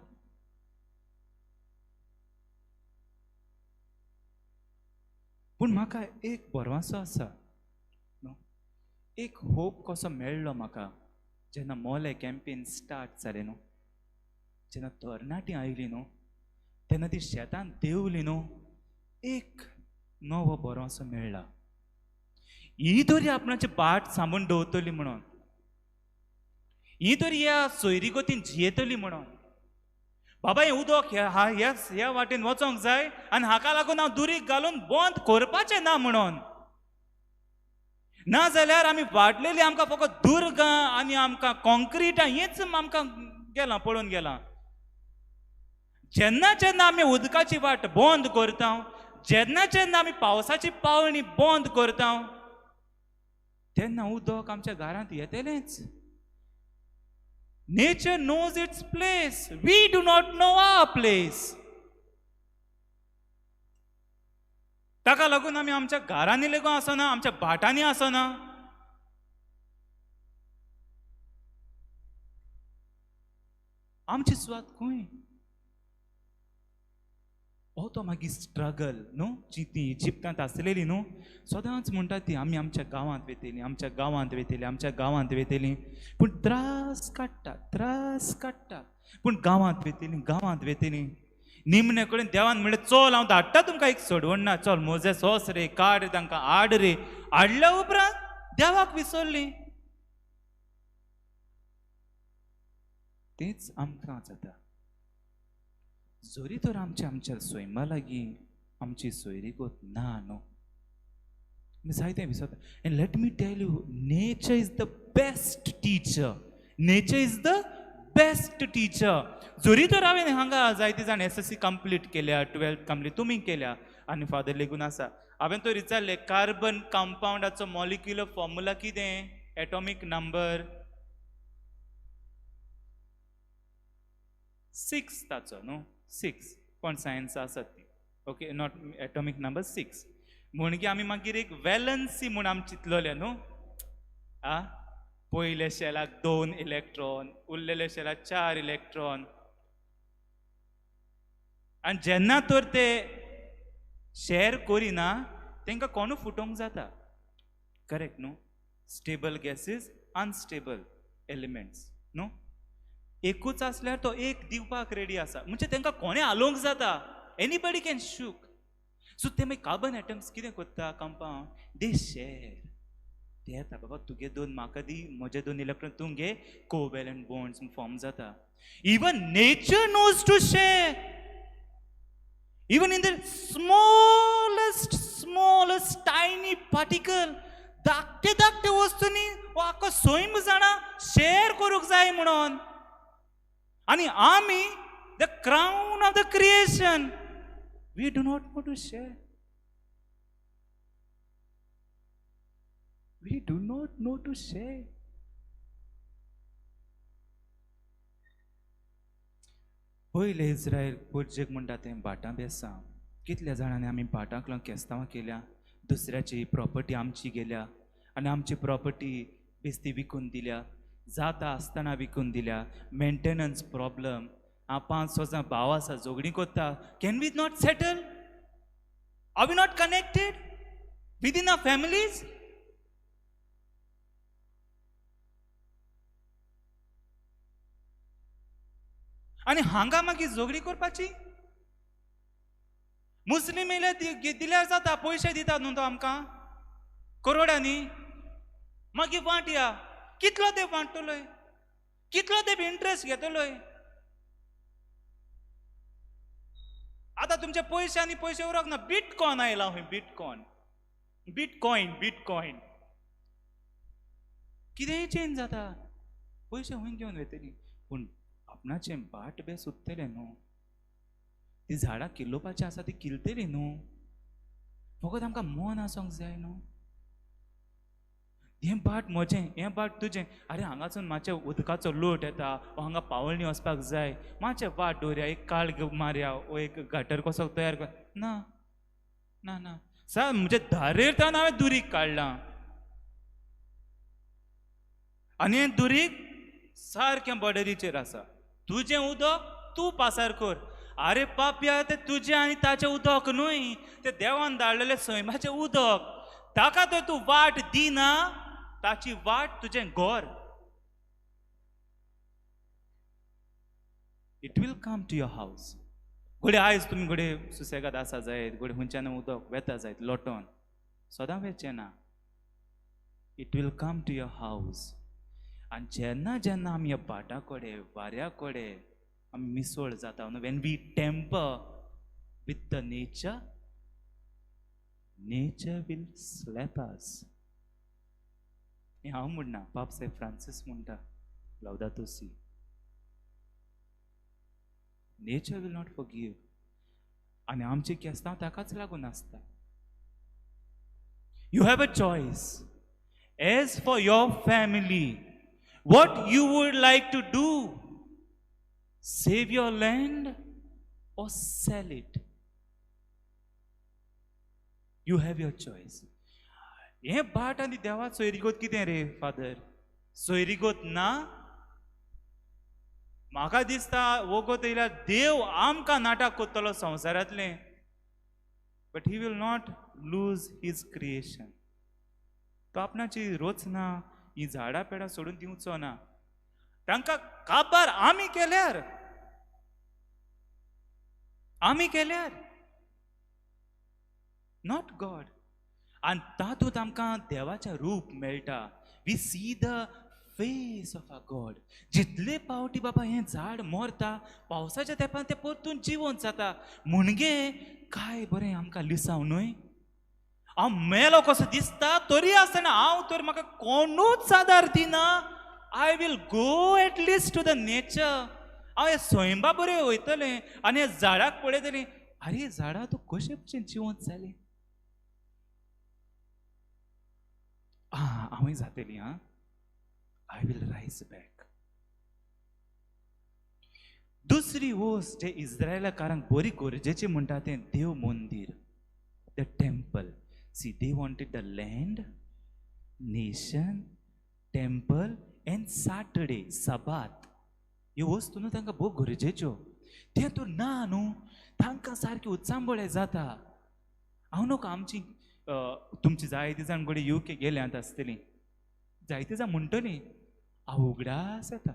पूण म्हाका एक भरवंसो आसा न्हू, एक होप कसो मेळ्ळो म्हाका जेन्ना मोले कॅम्पेन स्टार्ट जालें न्हू, जेन्ना तरणाटीं आयलीं न्हू, तेन्ना ती शेतान देंवली न्हू, एक नवो भरवंसो मेळ्ळा. ही तरी आपणाची बाट सांबून दवरतली म्हणून, ही तरी ह्या सोयरीगतीन जियेतली म्हणून. बाबा हें उदक ह्या ह्या वाटेन वचोंक जाय आनी हाका लागून हांव दुरीग घालून बंद करपाचें ना म्हणून. ना जाल्यार आमी वाडलेली आमकां फकत दुर्गां आनी आमकां कॉन्क्रिटां हेंच आमकां गेलां पळोवन गेलां. जेन्ना जेन्ना आमी उदकाची वाट बंद करता, जेन्ना जेन्ना आमी पावसाची पावणी बंद करता, तेन्ना उदक आमच्या घरांत येतलेंच. Nature knows its place. We do not know our place. ताका लागून आमी आमच्या घरांनी लेगून आसना, आमच्या भाटांनी आसना. आमची सुवात खंय? हो तो मागीर स्ट्रगल न्हू, जी ती इजिप्तांत आसलेली न्हू, सदांच म्हणटा ती आमी आमच्या गांवांत वेतली, आमच्या गांवांत वेतली, आमच्या गांवांत वेतली. पूण त्रास काडटा, त्रास काडटा, पूण गांवांत वेतली, गांवांत वेतली. निमणे कडेन देवान म्हणलें चल हांव धाडटा तुमकां एक सोडवण ना, चल मोजे सोस रे, काड तांकां हाड रे. हाडल्या उपरांत देवाक विसरली. तेच आमकां जाता. जरी तर आमच्या आमच्या सैमा लागीं आमची सोयरीगत ना न्हू, आमी जायतें विसरता. And let me tell you, nature is the best teacher. Nature is the best teacher. जरी तर हांवें हांगा जायते जाण SSC complete केल्या, 12th complete तुमी केल्या आनी फादर लेगून आसा. हांवें तर विचारलें कार्बन कंपावंडाचो मॉलिक्युलर फॉर्मुला कितें, एटॉमीक नंबर 6 ताचो न्हू, 6 कोण सायन्स आसात ती, ओके, not atomic number 6. म्हणगे आमी मागीर एक वेलन्सी म्हूण आमी चिंतलोले न्हू, आ पयल्या शेलाक 2 इलेक्ट्रॉन, उरलेल्या शेलाक 4 इलेक्ट्रॉन. आनी जेन्ना तर ते शेर करिना तांकां कोणू फुटोवंक जाता, करेक्ट न्हू? स्टेबल गॅसीस, अनस्टेबल एलिमेंट्स न्हू. एकूच आसल्यार तो एक दिवपाक रेडी आसा, म्हणजे तांकां कोणें हालोवंक जाता, एनीबडी can शूक. सो ते मागीर कार्बन एटम्स कितें करता, कंपावंड दे शेर, ते येता बाबा तुगे 2 म्हाका दी, म्हजे 2 इलेक्ट्रॉन तूं घे, कोवेलंट बॉन्ड्स फॉर्म जाता. Even nature knows to share. Even in the smallest smallest tiny particle, धाकटे धाकटे वस्तूंनी हो आख्खो सैम जाणा शेअर करूंक जाय म्हणून. आनी आमी the crown of the creation, we do not know to share. We do not know to share. पयलें इस्रायल पुर्जेक म्हणटा तें भाटां बेसां. कितल्या जाणांनी आमी भाटांक लागून केस्तांवां केल्या, दुसऱ्याची प्रॉपर्टी आमची गेल्या आनी आमची प्रॉपर्टी बेस्ती विकून दिल्या, जाता आसतना विकून दिल्या. मेंटेनन्स प्रॉब्लम, हांव 5 वर्सां भाव आसा झगडीं कोत्ता. Can we not settle? Are we not connected within our families? आनी हांगा मागीर झगडी करपाची? मुस्लीम येयल्यार दिल्यार जाता, पयशे दितात न्हू तो आमकां करोडांनी, मागीर वांटया. कितलो तेप वांट्टलोय, कितलो तेप इंट्रस्ट घेतलोय? आतां तुमचे पयशे आनी पयशे उरक ना. बिटकॉन आयला खंय, बिटकॉन, बिटकॉयन, बिटकॉयन कितेंय चेंज जाता. पयशे खंय घेवन वयतली, पूण आपणाचें भाट बेस उरतलें न्हू. ती झाडां किल्लोवपाची आसा ती किल्लतली न्हू. फकत आमकां मन आसूंक जाय न्हू. हें भाट म्हजें, हें भाट तुजें. आरे हांगासून मातशें उदकाचो लोट येता, वो हांगा पावळणी वचपाक जाय, मातशें वाट दवरया, एक काळ मारया, वो एक गटर कसो तयार कर. ना ना ना सर, म्हजे धारेर तर हांवें दुरीग काडलां आनी हें दुरीग सारकें बॉर्डरीचेर आसा. तुजें उदक तूं पासार कर. आरे पापया, तें तुजें आनी ताचें उदक न्हय, तें देवान धाडलेलें सैमाचें उदक. ताका तर तूं वाट दिना, ताची वाट तुजें घर. It will come to your house. घडये आयज तुमी घडये सुसेगाद आसा जायत, घडये खंयच्यान उदक वेता जायत लोटोन, सदां वेचें ना. It will come to your house. आनी जेन्ना जेन्ना आमी ह्या भाटा कडेन वाऱ्या कडेन आमी मिसळ जाता न्हू, when we tamper with the nature, nature will slap us. हें हांव म्हणना, पाप साहेब फ्रांसीस म्हणटा Laudato Si. Nature will not forgive. आनी आमचें केस्तांव ताकाच लागून आसता. You have a choice. As for your family, what you would like to do, save your land or sell it. You have your choice. हें भाट आनी देवा सोयरीगोत कितें रे फादर? सोयरीगोत ना. म्हाका दिसता वगत येयल्यार देव आमकां नाटक करतलो संवसारांतलें, but he will not lose his creation. तो आपणाची रचना ही झाडां पेडां सोडून दिवचो ना. तांकां काबार आमी केल्यार, आमी केल्यार, not God. आनी तातूंत आमकां देवाचें रूप मेळटा. We see the face of our God. जितले पावटी बाबा हें झाड मरता, पावसाच्या तेंपान तें परतून जिवंत जाता. म्हणगे काय बरें आमकां लिसांव न्हय. हांव मेलो कसो दिसता तरी आसतना हांव तर म्हाका कोणूच आदार दिना. I will go at least to the nature. हांव हे सैमा बरें वयतलें आनी ह्या झाडाक पळयतलें, आरे झाडां तूं कशे भशेन जिवंत जालें. आं, हांवूय जातली. आं, I will rise back. दुसरी वस्त जे इस्रायलाकारांक बरी गरजेची म्हणटा तें देव मंदीर, the temple. See, they wanted the land, nation, temple and Saturday, Sabbath. ह्यो वस्तू न्हू तांकां भोव गरजेच्यो. तें तूं ना न्हू, तांकां सारकें उचांबळे जाता. हांव न्हू आमची तुमची जायते जाण घडये युके गेल्यांत आसतलीं, जायते जाण म्हणटलीं हांव उगडास येता,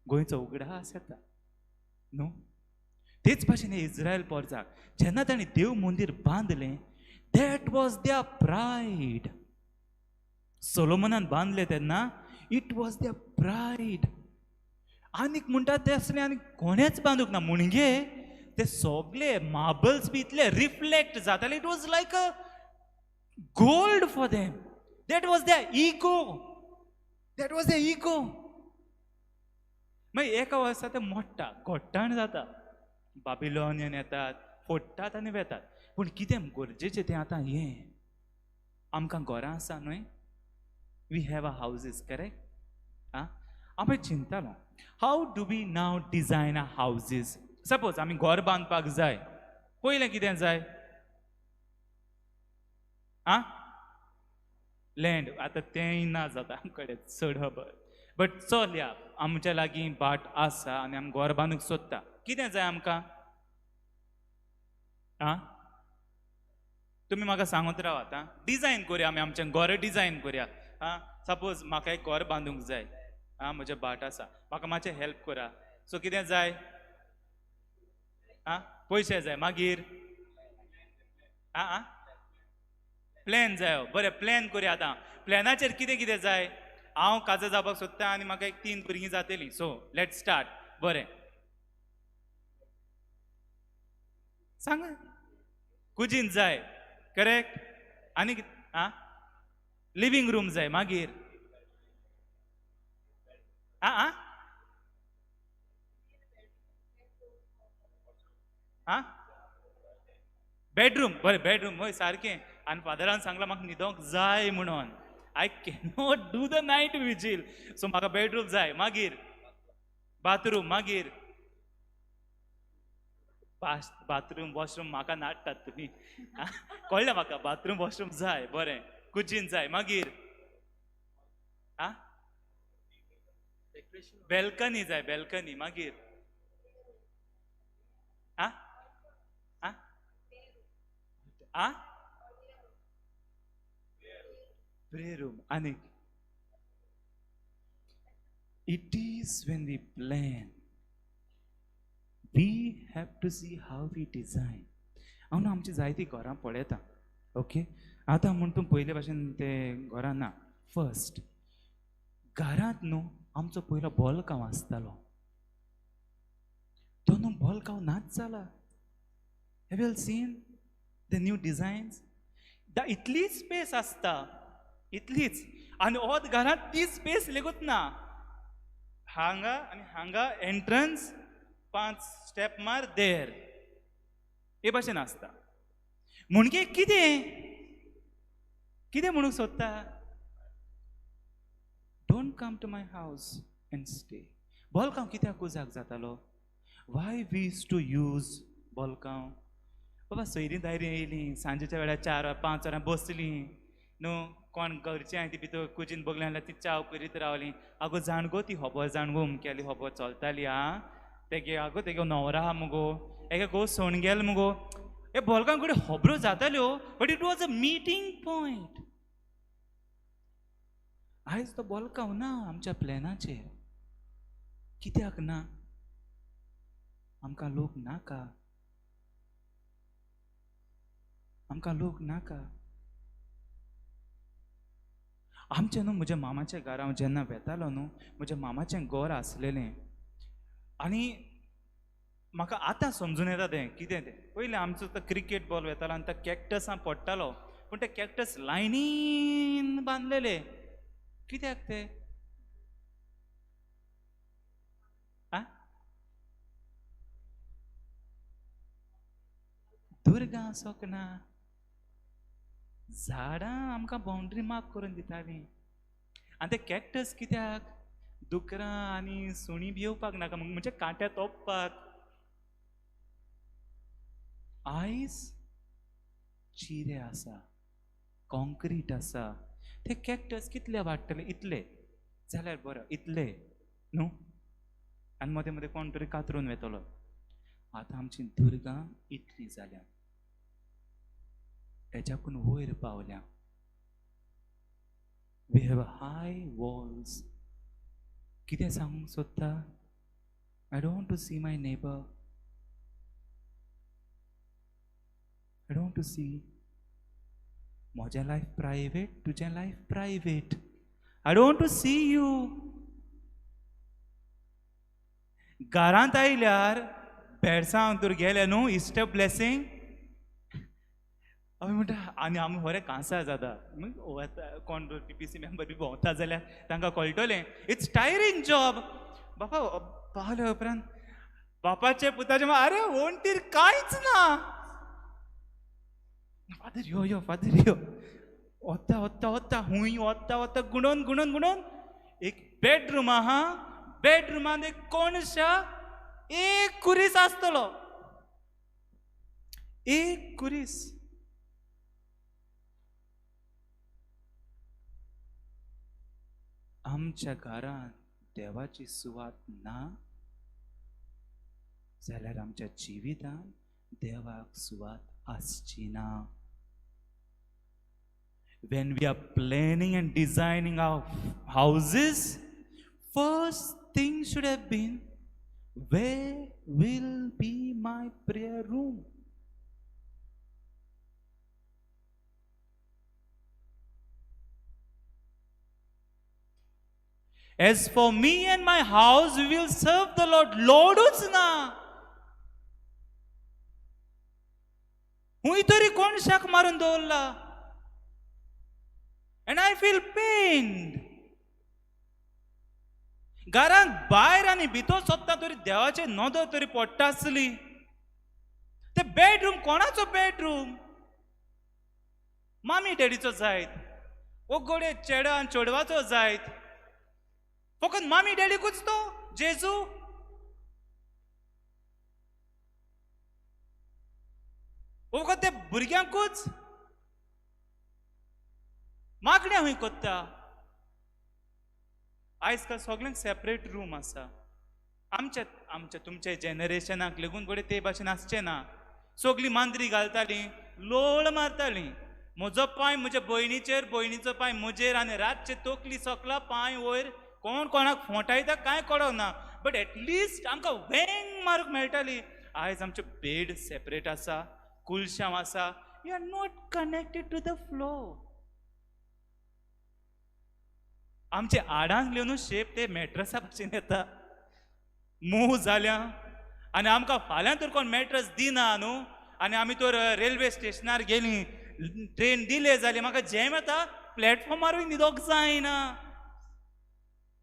गोंयचो उगडास येता न्हू. तेच भाशेन इस्रायल पोरजाक जेन्ना तांणी देव मंदीर बांदलें, that was their pride. सोलोमनान बांदलें तेन्ना it was their pride. आनीक म्हणटा तें आसलें आनी कोणेंच बांदूंक ना. म्हणगे ते सगळे मार्बल्स बी इतले रिफ्लेक्ट जाताले. It was like a gold for them. That was their ego. That was a ego. मागीर एका वर्सा ते मोडटा, घोट्टाण जाता, बाबिलोनियन येतात, फोडटात आनी वेतात. पूण कितें गरजेचें तें आतां हें आमकां घरां आसा न्हय, we have a houses, correct? आं, हांव चिंतालो, how do we now design a houses? Suppose आमी घर बांदपाक जाय, पयलें कितें जाय? आं, लँड. आतां तेंय ना जाता आमचे कडेन चड खबर, बट चल या, आमच्या लागीं भाट आसा आनी आमी घर बांदूंक सोदता, कितें जाय आमकां? आं, तुमी म्हाका सांगत रावात. आं, डिजायन करुया आमी, आमचें घर डिजायन करुया. आं, सपोज म्हाका एक घर बांदूंक जाय, आं, म्हजें भाट आसा, म्हाका मातशें हेल्प करा. सो कितें जाय? आं, पयशे जाय. मागीर आं आं प्लॅन जायो. बरें, प्लॅन करुया. आतां प्लॅनाचेर कितें कितें जाय? हांव काजार जावपाक सोदता आनी म्हाका एक 3 भुरगीं जातलीं, सो let start. बरें सांगा, कुजीन जाय, करेक्ट? आनी आं, लिवींग रूम जाय. मागीर आं आं आं बेडरूम. बरें, बेडरूम हय सारकें. आनी फादरान सांगलां म्हाका न्हिदोंक जाय म्हणून, I cannot do the night vigil, so म्हाका बेडरूम जाय. मागीर बाथरूम, मागीर बाथरूम वॉशरूम म्हाका नाडटात तुमी, कळ्ळें म्हाका? बाथरूम वॉशरूम जाय, बरें. कुजीन जाय. मागीर आं बेल्कनी जाय, बेल्कनी. मागीर आं आं आं प्रेयर रूम. आनी it is when we plan, we have to see how we design. हांव न्हू आमची जायतीं घरां पळयता, ओके? आतां म्हूण तूं पयले भाशेन ते घरां ना. फर्स्ट घरांत न्हू आमचो पयलो बोलकांव आसतालो, तो न्हू बोलकांव नाच जाला. Have you seen the new designs? इतली स्पेस आसता, इतलीच, आनी ओत घरांत ती स्पेस लेगूत ना. हांगा आनी हांगा एंट्रन्स, 5 स्टेप मार देर, हे भाशेन आसता. म्हणजे कितें कितें म्हणूंक सोदता? Don't come to my house and stay. बोलकांव कित्याक उजाक जातालो? Why we used to use बोलकांव? बाबा सोयरीं दायरीं येयलीं सांजेच्या वेळार 4 वा 5 वरां बसलीं न्हू, कोण घरचीं आहाय ती भितर कुजीन बगलें जाल्यार ती च्याव करीत रावलीं. आगो जाण गो ती खबर, जाण गो अमक्याली खबर चलताली. आं, तेगे आगो तेगे न्हवरो आहा मुगो, एके गो सोण गेल मुगो. हे बोलकां कडेन खबरो जाताल्यो, but it was a meeting point. आयज तो बोलकांव ना आमच्या प्लॅनाचेर. कित्याक ना? आमकां लोक नाका, आमकां लोक नाका. आमचें न्हू म्हज्या मामाच्या घरा हांव जेन्ना वेतालो न्हू, म्हज्या मामाचें घर आसलेलें आनी म्हाका आतां समजून येता तें कितें तें. पयलें आमचो तो क्रिकेट बॉल वेतालो आनी तो कॅक्टसां पडटालो, पूण ते कॅक्टस लायनीन बांदलेले. कित्याक ते? आं, दुर्गां आसोंक ना, झाडां आमकां बाउंड्री मार्क करून दितालीं. आनी ते कॅक्टस कित्याक? दुकरां आनी सुणीं भियोवपाक नाका म्हणजे कांट्या तोपपाक. आयज चिरे आसा, कॉन्क्रीट आसा, ते कॅक्टस कितले वाडटले? इतले जाल्यार बरो, इतले न्हू, आनी मदें मदें कोण तरी कातरून वेतलो. आतां आमची दुर्गां इतलीं जाल्या, हेच्याकून वयर पावल्या. We have high walls. कितें सांगूंक सोदता? I don't want to see my neighbour, I don't want to see. म्हजें लायफ प्रायवेट, तुजें life private. I don't want to see you. घरांत आयल्यार बेडसांव तर गेलें न्हू, इस्टर ब्लेसिंग. आमी म्हणटा आनी आमी बरें कांसार जाता. वता कोण पीपीसी मेंबर बी भोंवता जाल्यार तांकां कळटलें it's tiring job. बापा पावल्या उपरांत बापाचे पुताचे आरे वणटीर कांयच ना. फादर यो यो फादर यो, वता वता वता हुंय वता वता गुणोन गुणोन गुणोन एक बेडरूम आहा. बेडरुमान एक कोणशा एक कुरीस आसतलो, एक कुरीस. आमच्या घरांत देवाची सुवात ना जाल्यार आमच्या जिवितांत देवाक सुवात आसची ना. When we are planning and designing our houses, first thing should have been, where will be my prayer room? As for me and my house, we will serve the Lord. Lordूच ना. हुंय तरी कोण शाक मारून दवरला. And I feel pained. घरांत भायर आनी भितर सोदता तरी देवाचे नदर तरी पडटा आसली. ते बेडरूम कोणाचो बेडरूम? मामी डॅडीचो जायत, ओ गोडे चेडा आनी चेडवाचो जायत, फकत मामी डॅडीकूच तो जेजू. फकत ते भुरग्यांकूच मागण्या हुंय कोत्ता. आयज काल सगळ्यांक सेपरेट रूम आसा. आमच्या आमच्या तुमच्या जनरेशनाक लागून घडये ते भाशेन आसचें ना. सगळीं मांद्री घालतालीं, लोळ मारतालीं. म्हजो पांय म्हज्या भयणीचेर, भयणीचो पांय म्हजेर, आनी रातचे तकली सकला पांय वयर, कोण कोणाक फोंटायता कांय कळोंक ना, बट एटलिस्ट आमकां वेंग मारूंक मेळटाली. आयज आमचें बेड सेपरेट आसा, कुलशांव आसा. We are not connected to the floor. आमचे आडांक न्हू शेप ते मॅट्रसा भाशेन येता, मोव जाल्या. आनी आमकां फाल्यां तर कोण मॅट्रस दिना न्हू, आनी आमी तर रेल्वे स्टेशनार गेलीं, ट्रेन डिले जाली, म्हाका जॅम येता, प्लॅटफॉर्मारूय न्हिदोंक जायना.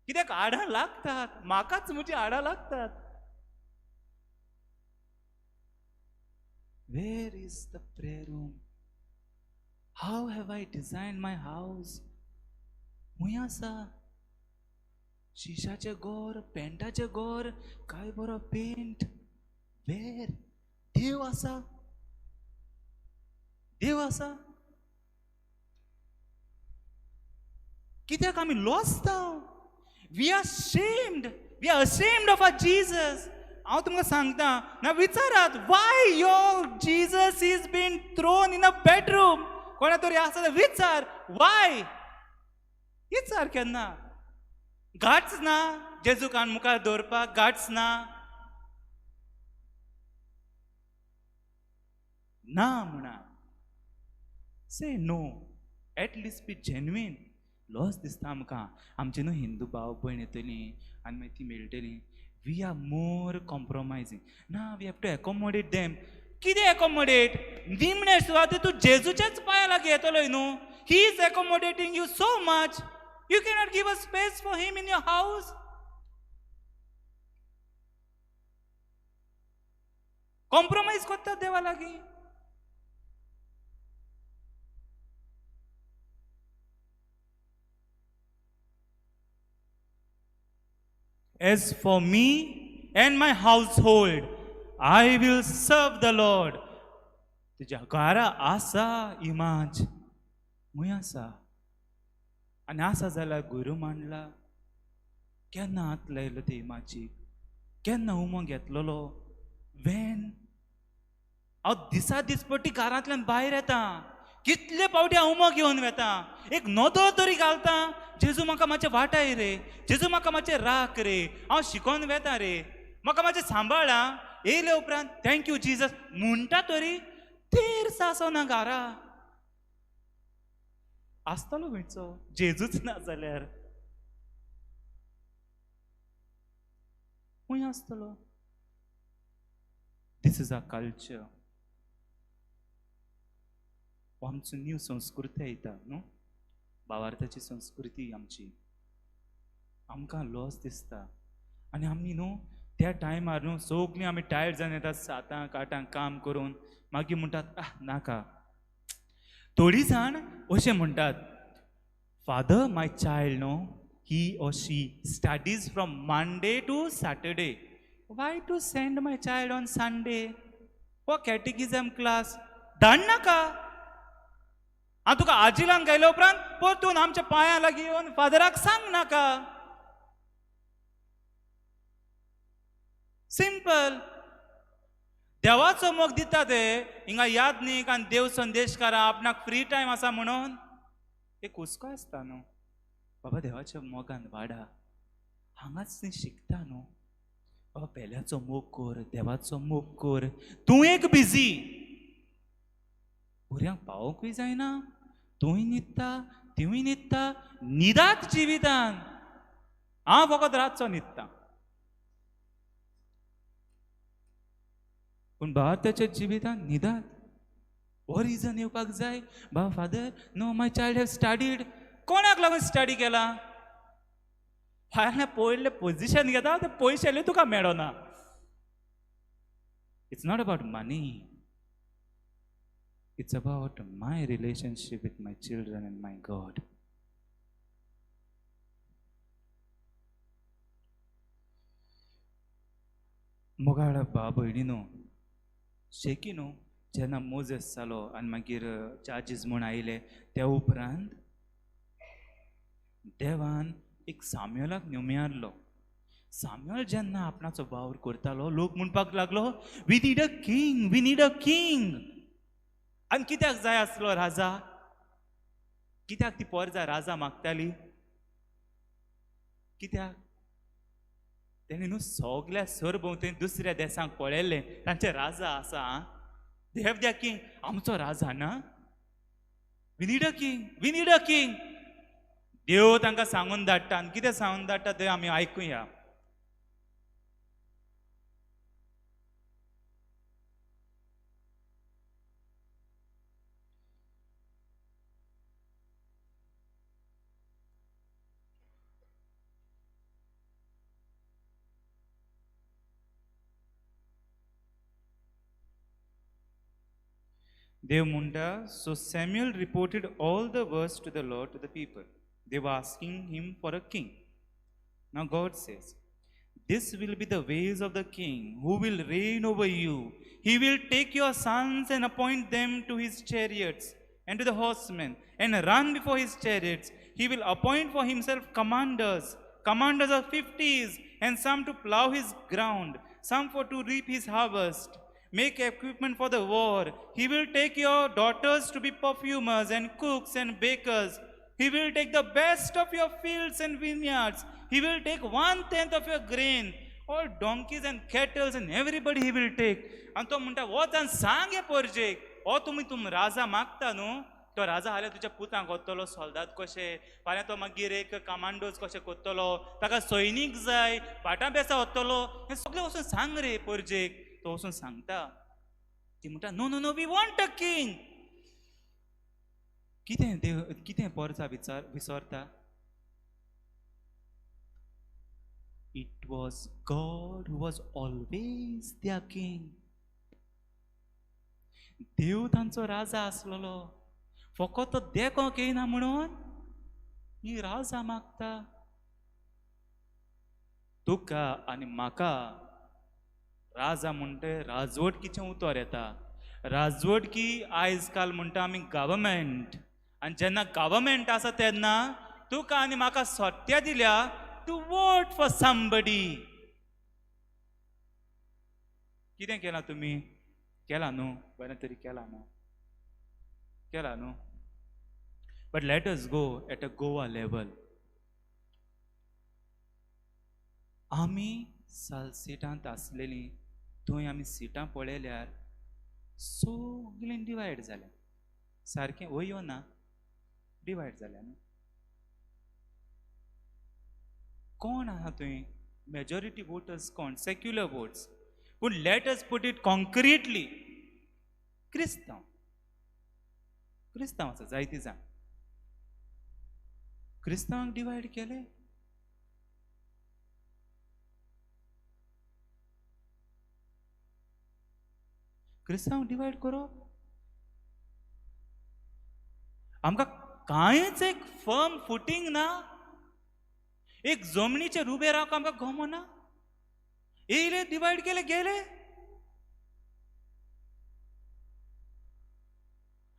कित्याक आडां लागतात, म्हाकाच म्हजी आडां लागतात. Where is the prayer room? How have I design my house? खूंय आसा? शिशाचें घर, पेंटाचें घर, काय बरो पेंट. वेर देव आसा? देव आसा? कित्याक आमी लजता? We are shamed, we are ashamed of our Jesus. हांव तुमकां सांगता ना, विचारात, why your Jesus is been thrown in a bedroom? कोणा तरी आसा जाल्यार विचार, वाय? विचार केन्ना. गाट्स ना जेजू कान मुखार दवरपाक, गाट्स ना ना म्हणा. Say no, at least be genuine. Loss दिसता आमकां. आमचे न्हू हिंदू भाव भयण येतलीं आनी मागीर ती मेळटली. We are more compromising. ना, we have to accommodate them. कितें एकोमोडेट? निमणे सुवातेर तूं जेजूच्याच पांया लागीं येतलो न्हू. He is accommodating you so much, you cannot give a space for him in your house. Compromise करता देवा लागीं. As for me and my household, I will serve the Lord. तुज्या घरा आसा इमाज, खूंय आसा? आनी आसा जाल्यार गुरू मांडला. केन्ना हात लायलो ते इमाजीक? केन्ना उमो घेतलेलो? वेन? हांव दिसा दिसपट्टी घरांतल्यान भायर येता, कितले पावटी हांव उमो घेवन वेता, एक नदर तरी घालता, जेजू म्हाका मातशें वाटाय रे, जेजू म्हाका मातशें राख रे, हांव शिकोन वेता रे, म्हाका मातशें सांबाळ. येयले उपरांत thank you Jesus म्हणटा तरी तेर सासो ना घरा आसतलो खंयचो जेजूच ना जाल्यार खंय आसतलो? This is a culture. हो आमचो न्यू संस्कृती येता न्हू, भावार्थाची संस्कृती आमची, आमकां लॉस दिसता. आनी आमी न्हू त्या टायमार न्हू सगळीं आमी टायर्ड जावन येतात 7 आठांक काम करून, मागीर म्हणटात आह नाका. थोडीं जाण अशें म्हणटात, फादर my child न्हू, he or she studies from Monday to Saturday, why to send my child on Sunday for catechism class? धाड नाका. हांव तुका आजिलान गेल्या उपरांत परतून आमच्या पांयां लागीं येवन फादराक सांग नाका. सिंपल. देवाचो मोग दिता ते हिंगा यादनीक आनी देव संदेशकारां आपणाक फ्री टायम आसा म्हणून एक हुस्को आसता न्हू. बाबा देवाच्या मोगान वाडा, हांगाच ती शिकता न्हू. बाबा पेल्याचो मोग कर, देवाचो मोग कर. तूं एक बिजी, भुरग्यांक पावोवंकूय जायना, तूंय न्हिदता तिवूय न्हिदता, न्हिदात जिवितान. हांव फकत रातचो न्हिदता, पूण भारताच्या जिवितान न्हिदात. हो रिजन येवपाक जाय. बाबा father no my child have studied. कोणाक लागून स्टडी केला? फाल्यां पयलें पोजिशन घेता ते पयशे तुका मेळना. It's not about money, it's about my relationship with my children and my God. मोगाळ भाव भयणीनो, शेकी न्हू जेन्ना मोजेस जालो आनी मागीर चार्जीस म्हूण आयले, त्या उपरांत देवान एक साम्युलाक न्युमेरलो. साम्युअल जेन्ना आपणाचो वावर करतालो, लोक म्हणपाक लागलो we need a king, we need a king. आनी कित्याक जाय आसलो राजा? कित्याक ती पोरजा राजा मागताली? कित्याक? तेणी न्हू सगल्या सरभोंवतणी दुसऱ्या देशांक पळयल्लें, तांचे राजा आसा, they have their king. आमचो राजा ना, we need a king, we need a king. देव तांकां सांगून धाडटा, आनी कितें सांगून धाडटा तें आमी आयकुया. देव म्हणटा, so Samuel reported all the words to the Lord to the people. They were asking him for a king. Now God says, this will be the ways of the king who will reign over you. He will take your sons and appoint them to his chariots and to the horsemen and run before his chariots. He will appoint for himself commanders, commanders of 50s, and some to plow his ground, some for to reap his harvest, make equipment for the war. He will take your daughters to be perfumers and cooks and bakers. He will take the best of your fields and vineyards. He will take 1/10 of your grain, all donkeys and cattle and everybody he will take. आनी तो म्हणटा वच आनी सांग हे पोरजेक, हो तुमी तुम राजा मागता न्हू, तो राजा हाल्यार तुज्या पुतांक वतलो सोल्दाद कशे, फाल्यां तो मागीर एक कमांडोज कशे करतलो, ताका सैनीक जाय, भाटां बेसां वतलो, हें सगळें वचून सांग रे पोरजेक. तो वचून सांगता. ती म्हणटा no no no, we want a king. कितें देव, कितें पोरजा विचार विसरता? It was God who was always their king. देव तांचो राजा आसलेलो. फकत तो देखोंक येयना म्हणून ही राजा मागता. तुका आनी म्हाका राजा म्हणटे राजवटकीचें उतर येता. राजवटकी आयज काल म्हणटा आमी गव्हर्मेंट. आनी जेन्ना गव्हर्मेंट आसा तेन्ना तुका आनी म्हाका सत्या दिल्या टू वोट फॉर समबडी. कितें केलां तुमी? केलां न्हू, बरें तरी केलां न्हू, केलां न्हू. But let us go at a Goa level. आमी सालसिटांत आसलेलीं थंय आमी सिटां पळयल्यार सगळीं डिवायड जाल्या. सारकें वय ना, डिवायड जाल्या न्हू. कोण आहा थंय मेजॉरिटी वोटर्स कोण? Secular votes. पूण let us put it concretely, क्रिस्तांव. क्रिस्तांव आसा जायती जाण. क्रिस्तांवांक डिवायड केले. क्रिस्तांव डिवायड करप, आमकां कांयच एक फर्म फुटींग ना, एक जमनीचेर उबें रावंक आमकां गमना. येयले डिवायड केले गेले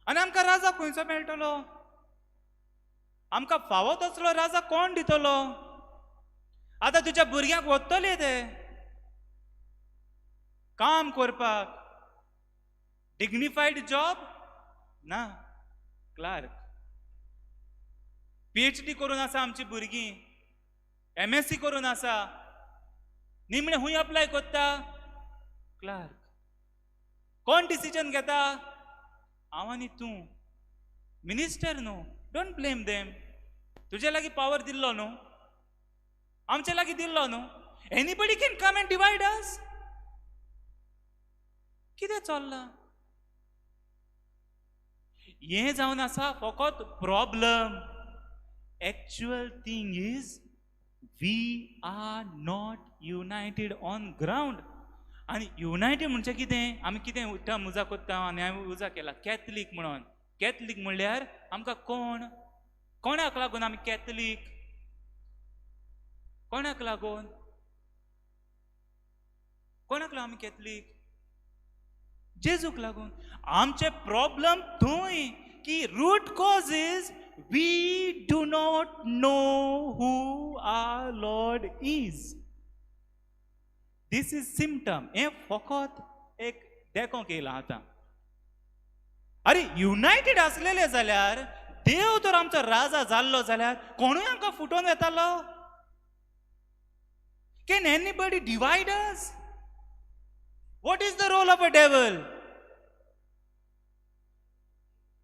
आनी आमकां राजा खंयचो मेळटलो? आमकां फावो तसलो राजा कोण दितलो? आतां तुज्या भुरग्यांक वतले ते काम करपाक, डिग्निफायड जॉब ना, क्लार्क. PhD करून आसा आमची भुरगीं, MSc करून आसा, निमणे खूंय अप्लाय करता? क्लार्क. कोण डिसिजन घेता? हांव आनी तूं. मिनिस्टर न्हू, don't blame them. तुजे लागीं पावर दिल्लो न्हू, आमचे लागीं दिल्लो न्हू. Anybody can come and divide us. कितें चल्लां हें जावन आसा फकत problem. Actual thing is we are not united on ground. आनी युनायटेड म्हणजे कितें? आमी कितें टर्म उजा कोत्ता आनी हांवें उजा केला कॅथलीक म्हणून. कॅथलीक म्हणल्यार आमकां कोण, कोणाक लागून आमी कॅथलीक? कोणाक लागून? कोणाक लागून आमी कॅथलीक? जेजूक लागून. आमचे प्रॉब्लम थंय की root cause is we do not know who our Lord is. This is symptom. हें फकत एक देखोंक येयलां आतां. अरे युनायटेड आसलेले जाल्यार, देव तर आमचो राजा जाल्लो जाल्यार कोणूय आमकां फुटोवन वेतालो? Can anybody divide us? What is the role of a devil?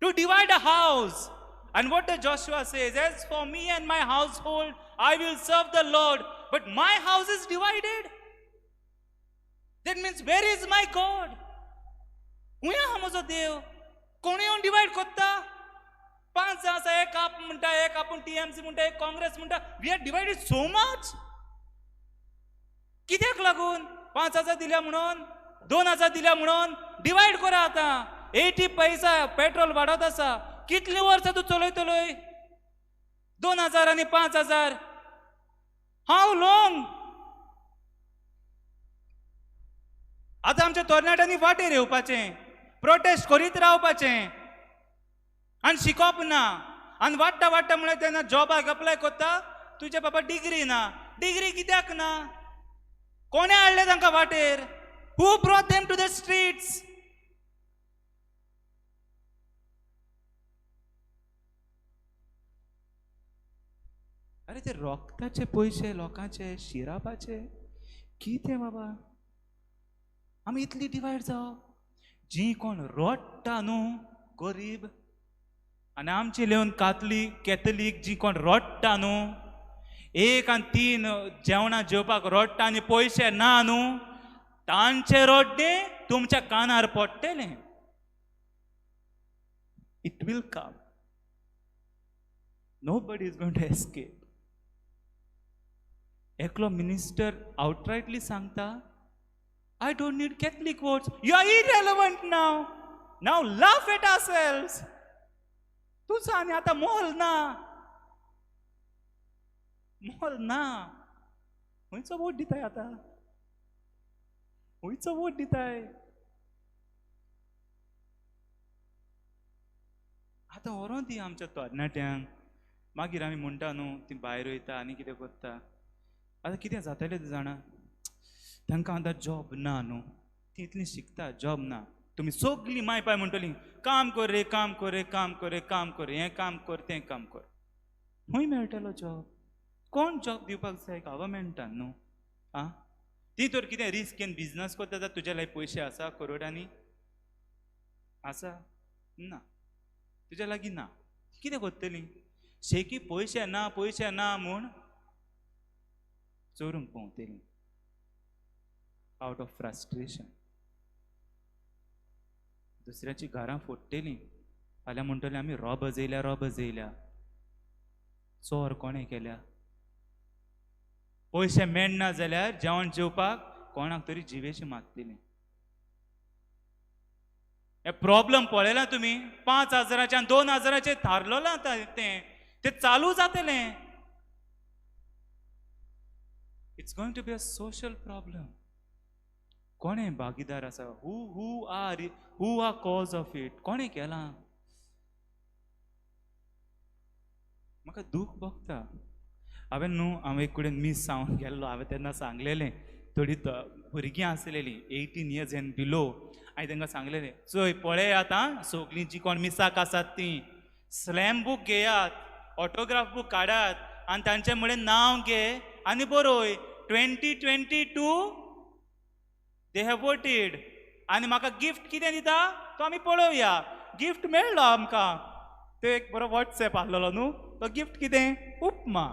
To divide a house. And what does Joshua says? As for me and my household, I will serve the Lord. But my house is divided. That means where is my God? खंय आहा म्हजो देव? कोणूय येवन divide करता? 5 जाण आसा, एक आप म्हणटा, एक आपूण TMC म्हणटा, एक काँग्रेस म्हणटा. We are divided so much. कित्याक लागून? 5,000 दिल्या म्हणून, 2,000 दिल्या म्हणून डिवायड करा. आतां 80 पैसा पेट्रोल वाडत आसा. कितली वर्सां तूं चलयतलोय? 2,000 आनी 5,000. How long? आतां आमच्या तरणाट्यांनी वाटेर येवपाचें, प्रोटेस्ट करीत रावपाचें आनी शिकप ना. आनी वाडटा वाडटा म्हळ्यार तेन्ना जॉबाक अप्लाय करता, तुजे बाबा डिग्री ना. डिग्री कित्याक ना? कोणें हाडलें तांकां वाटेर? Who brought them to the streets? अरे ते रोगताचे पयशे लोकांचे, शिरापाचे, कितें बाबा आमी इतली डिवायड जावप? जी कोण रडटा न्हू गरीब, आनी आमची लेवन कॅथलीक जी कोण रडटा न्हू, 1 आनी 3 जेवणां जेवपाक रडटा आनी पयशे ना न्हू, तांचे रडणें तुमच्या कानार पडटलें. It will come. Nobody is going to escape. एकलो मिनिस्टर आउटरायटली सांगता, I don't need Catholic votes. You are irrelevant now. Now laugh at ourselves. तुझो आनी आतां मोल ना, मोल ना. खंयचो वोट दिताय आतां? खंयचो वोट दिताय आतां? व्हरोन दी आमच्या तरणाट्यांक. मागीर आमी म्हणटा न्हू ती भायर वयता आनी कितें करता. आतां कितें जातलें तें जाणा, तांकां आतां जॉब ना न्हू, ती इतली शिकता, जॉब ना. तुमी सगळीं माय पाय म्हणटलीं काम कर रे, काम कर रे, काम कर रे, काम कर, हें काम कर, तें काम कर. खंय मेळटलो जॉब? कोण जॉब दिवपाक जाय? गव्हर्मेंटान न्हू. आं, ती तर कितें रिस्क घेवन बिजनस करता जाल्यार तुज्या लागीं पयशे आसा करोडांनी? आसा ना तुज्या लागीं? ना. कितें करतली? शेकी पयशे ना, पयशे ना म्हूण चोरूंक भोंवतली आवट ऑफ फ्रस्ट्रेशन. दुसऱ्याची घरां फोडटलीं. फाल्यां म्हणटले आमी रोब येयल्या, रोब येयल्या. चोर कोणें केल्या? पयशे मेळना जाल्यार जेवण जेवपाक कोणाक तरी जिवेशी मागतली. हे प्रॉब्लम पळयला तुमी? 5,000 आनी 2,000 थारलोलां आतां तें तें चालू जातलें. It's going to be a social problem. कोणें भागीदार आसा? Who are cause of it? कोणें केलां? म्हाका दूख भोगता. हांवें न्हू, हांव एक कडेन मीस सांगून गेल्लो. हांवें तेन्ना सांगलेलें, थोडीं भुरगीं आसलेलीं 18 इयर्स एंड बिलो. हांवें तांकां सांगलेलें, चोय पळयात आं, सगलीं जीं कोण मिसाक आसात तीं स्लॅम बूक घेयात, ऑटोग्राफ बूक काडात आनी तांचे मुळे नांव घे आनी बरोय 2022 they have voted. आनी म्हाका गिफ्ट कितें दिता तो आमी पळोवया. गिफ्ट मेळ्ळो आमकां, तो एक बरो वॉट्सएप आहलेलो न्हू, तो गिफ्ट कितें? उपमा.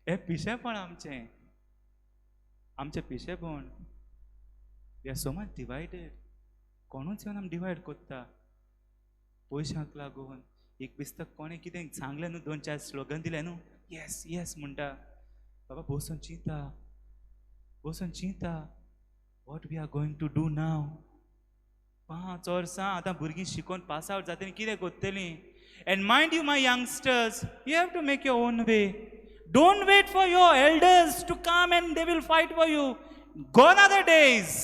हें पिशेपण आमचें, आमचें पिशेपण. We are so much divided. कोणूच येवन आमी डिवायड कोत्ता पयशांक लागून. एक बिस्तक कोणें कितें सांगलें न्हू, दोन चार स्लोगन दिलें न्हू, येस येस म्हणटा. बाबा बसून चिंता, बसून चिंता, what we are going to do now. 5 वर्सां आतां भुरगीं शिकोवन पास आवट जातलीं, कितें करतलीं? And mind you my youngsters, you have to make your own way. Don't wait for your elders to come and they will fight for you. Gone are the days.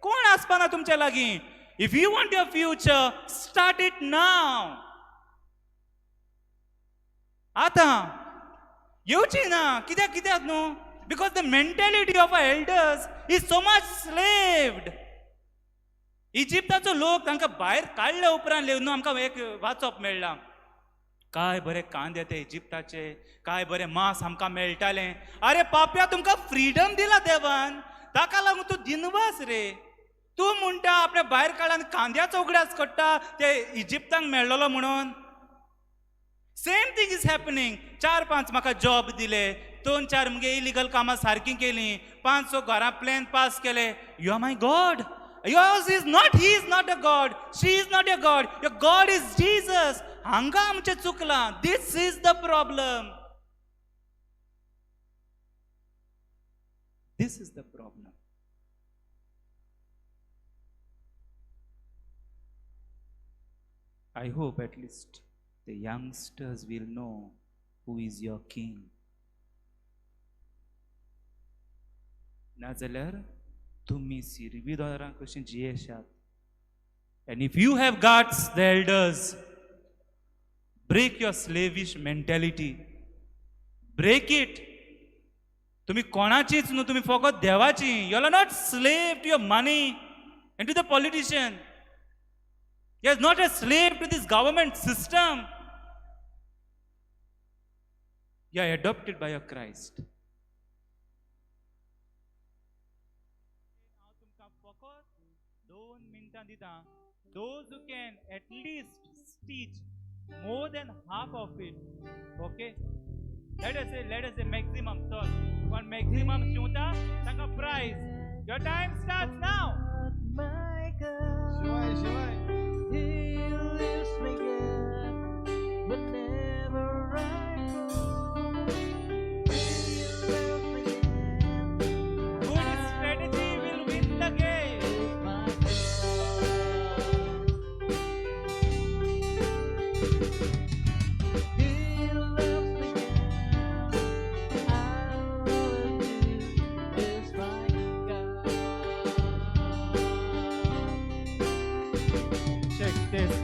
कोण आसपाना तुमच्या लागीं. If you want your future, start it now. आतां येवची ना. कित्याक? कित्याक न्हू? Because the mentality of our elders is so much slaved. इजिप्ताचो लोक तांकां भायर काडल्या उपरांत न्हू आमकां एक वाचप मेळ्ळां, काय बरे कांदे ते इजिप्ताचे, काय बरे मांस आमकां मेळटालें. अरे पाप्या, तुमकां फ्रिडम दिला देवान, ताका लागून तूं दिनवास रे. तूं म्हणटा आपल्या भायर काडला आनी कांद्याचो उगडास काडटा ते इजिप्तांक मेळ्ळलो म्हणून. Same thing is happening. 4-5 म्हाका जॉब दिले, 2-4 मुगे इलिगल कामां सारकीं केलीं, 5-6 घरां प्लॅन पास केले. You are my God. Yours is not, he is not a God, she is not a God, your God is Jesus. हांगा आमचें चुकलां. This is the problem, this is the problem. I hope at least the youngsters will know who is your king. नाजाल्यार तुमी सिरवीदारां कशीं जियेशात. And if you have guts, the elders, break your slavish mentality. Break it. तुमी कोणाचीच न्हू, तुमी फकत देवाची. You are not slave to your money and to the politician. You are not a slave to this government system. You are adopted by your Christ. हांव तुमकां फकत 2 मिनटां दिता. Those who can at least stitch more than half of it, okay? Let us say maximum, चल कोण maximum शिंवता तांकां prize. Your time starts now. शिवाय शिवाय. He lifts me up whenever I fall. He lifts me up. Good strategy will win the game. Is my God. He lifts me up. I love you. Is my God. Check this.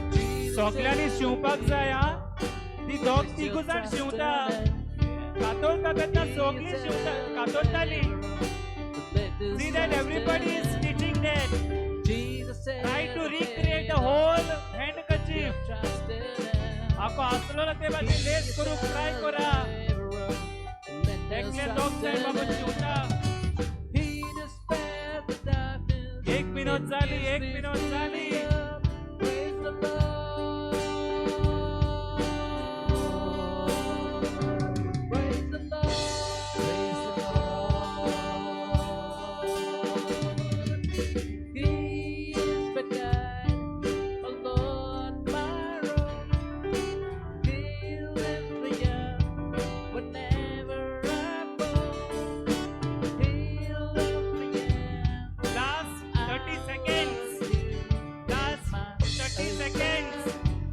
सगल्यांनी शिंवपाक जाय हा. ती दोग तिगू जाण शिंवता. कातोरता तेन्ना सगलीं शिंवता, कातोरतालीं. See that everybody is stitching that. Try to recreate the whole handkerchief. आको आसलो ते भाशेन लेस करूंक ट्राय करा. एकले दोग जाण बाबा शिंवता. एक मिनट जाली, एक मिनट जाली. Praise the Lord. Praise the Lord. Praise the Lord. He 30 seconds.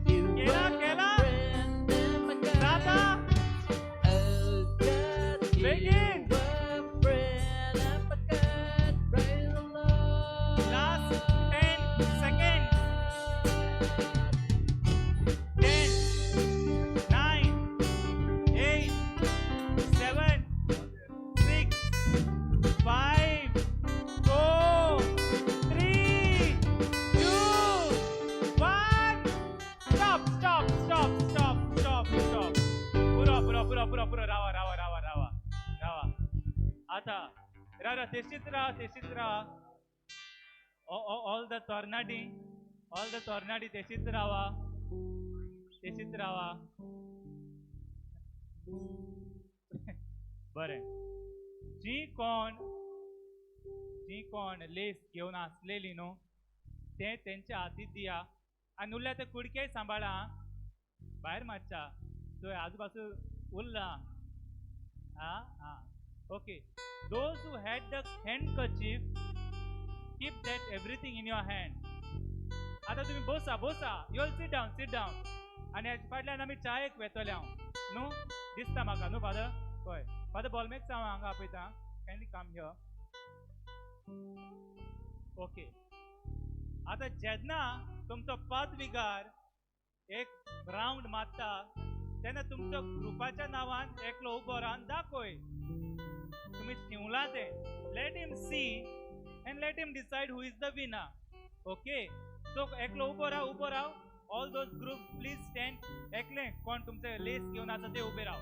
You केला, were केला. a friend and my guide. जाता. Oh God, you बेगीन. were a friend and my guide. Praise the Lord. Last 10 seconds. 10, 9, 8, 7, 6, 5, 4, 3, 2, 1. Stop, stop, stop, stop, stop, stop. पुरो, पुरो, पुरो, पुरो, पुरो. रावा, रावा, रावा, रावा, रावा. आता राव, तेशीच राहा, तेशीच राहा. ऑल the तरणाटी, ऑल the तरणाटी, तेशीच रावा, तेशीच रावा. बरें, जी कोण लेस घेवन आसलेली न्हू, ते तेंच्या हातीत दिया आनी उरल्या ते कुडकेय सांबाळा आं. भायर मातशा थंय आजूबाजू उरला. आं आं, okay. Those who had the handkerchief, keep that everything in your hand. आतां तुमी बसा, बसा. You'll sit down, sit down. आनी हेच्या फाटल्यान आमी चायेक वेतले हांव न्हू, दिसता म्हाका न्हू फादर? हय, फादर बॉलमेक्स हांव हांगा आपयता. Kindly come here. Okay, आतां जेन्ना तुमचो पदविगार एक रावंड मारता, तेन्ना तुमचो ग्रुपाच्या नांवान एकलो उबो रावन दाखय तुमी शिंवला तें. Let him see and let him decide who is the winner. Okay, so एकलो उबो राव, उबो राव. All those group, please stand. एकले कोण तुमचे लेस घेवन आसा ते उबे राव.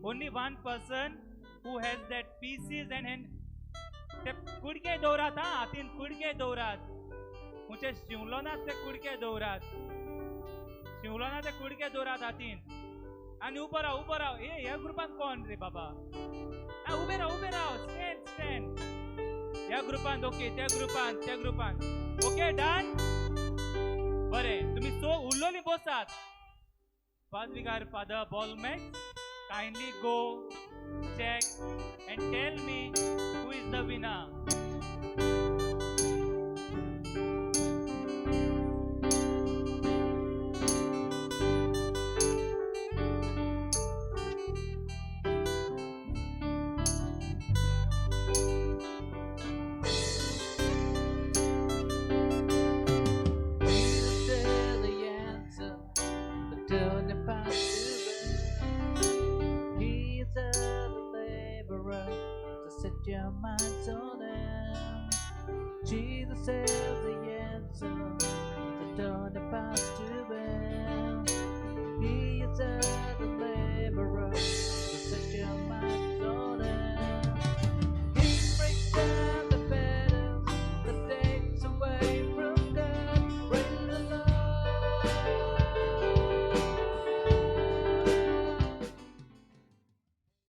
Only one person who has that pieces and hand. ते कुडके दवरात, हा, हातीन कुडके दवरात. खंयचे शिंवलो ना ते कुडके दवरात, शिंवलो ना ते कुडके दवरात हातीन आनी उबो राव, उबो राव. ए, ह्या ग्रुपान कोण रे बाबा? हा, उबे राव, उबे राव. Stand, stand. ह्या ग्रुपान, ओके, त्या ग्रुपान, त्या ग्रुपान. Okay, done. बरें, तुमी सो उरलोली बसात. पादविगार father Bolmax, kindly go check and tell me who is the winner. Jesus is the answer, the turning path to it. He is the laborer to set your minds on him. Jesus is the answer, the turning path to him. He is the laborer to set your minds on him. He breaks down the fetters that takes away from God. Praise the Lord.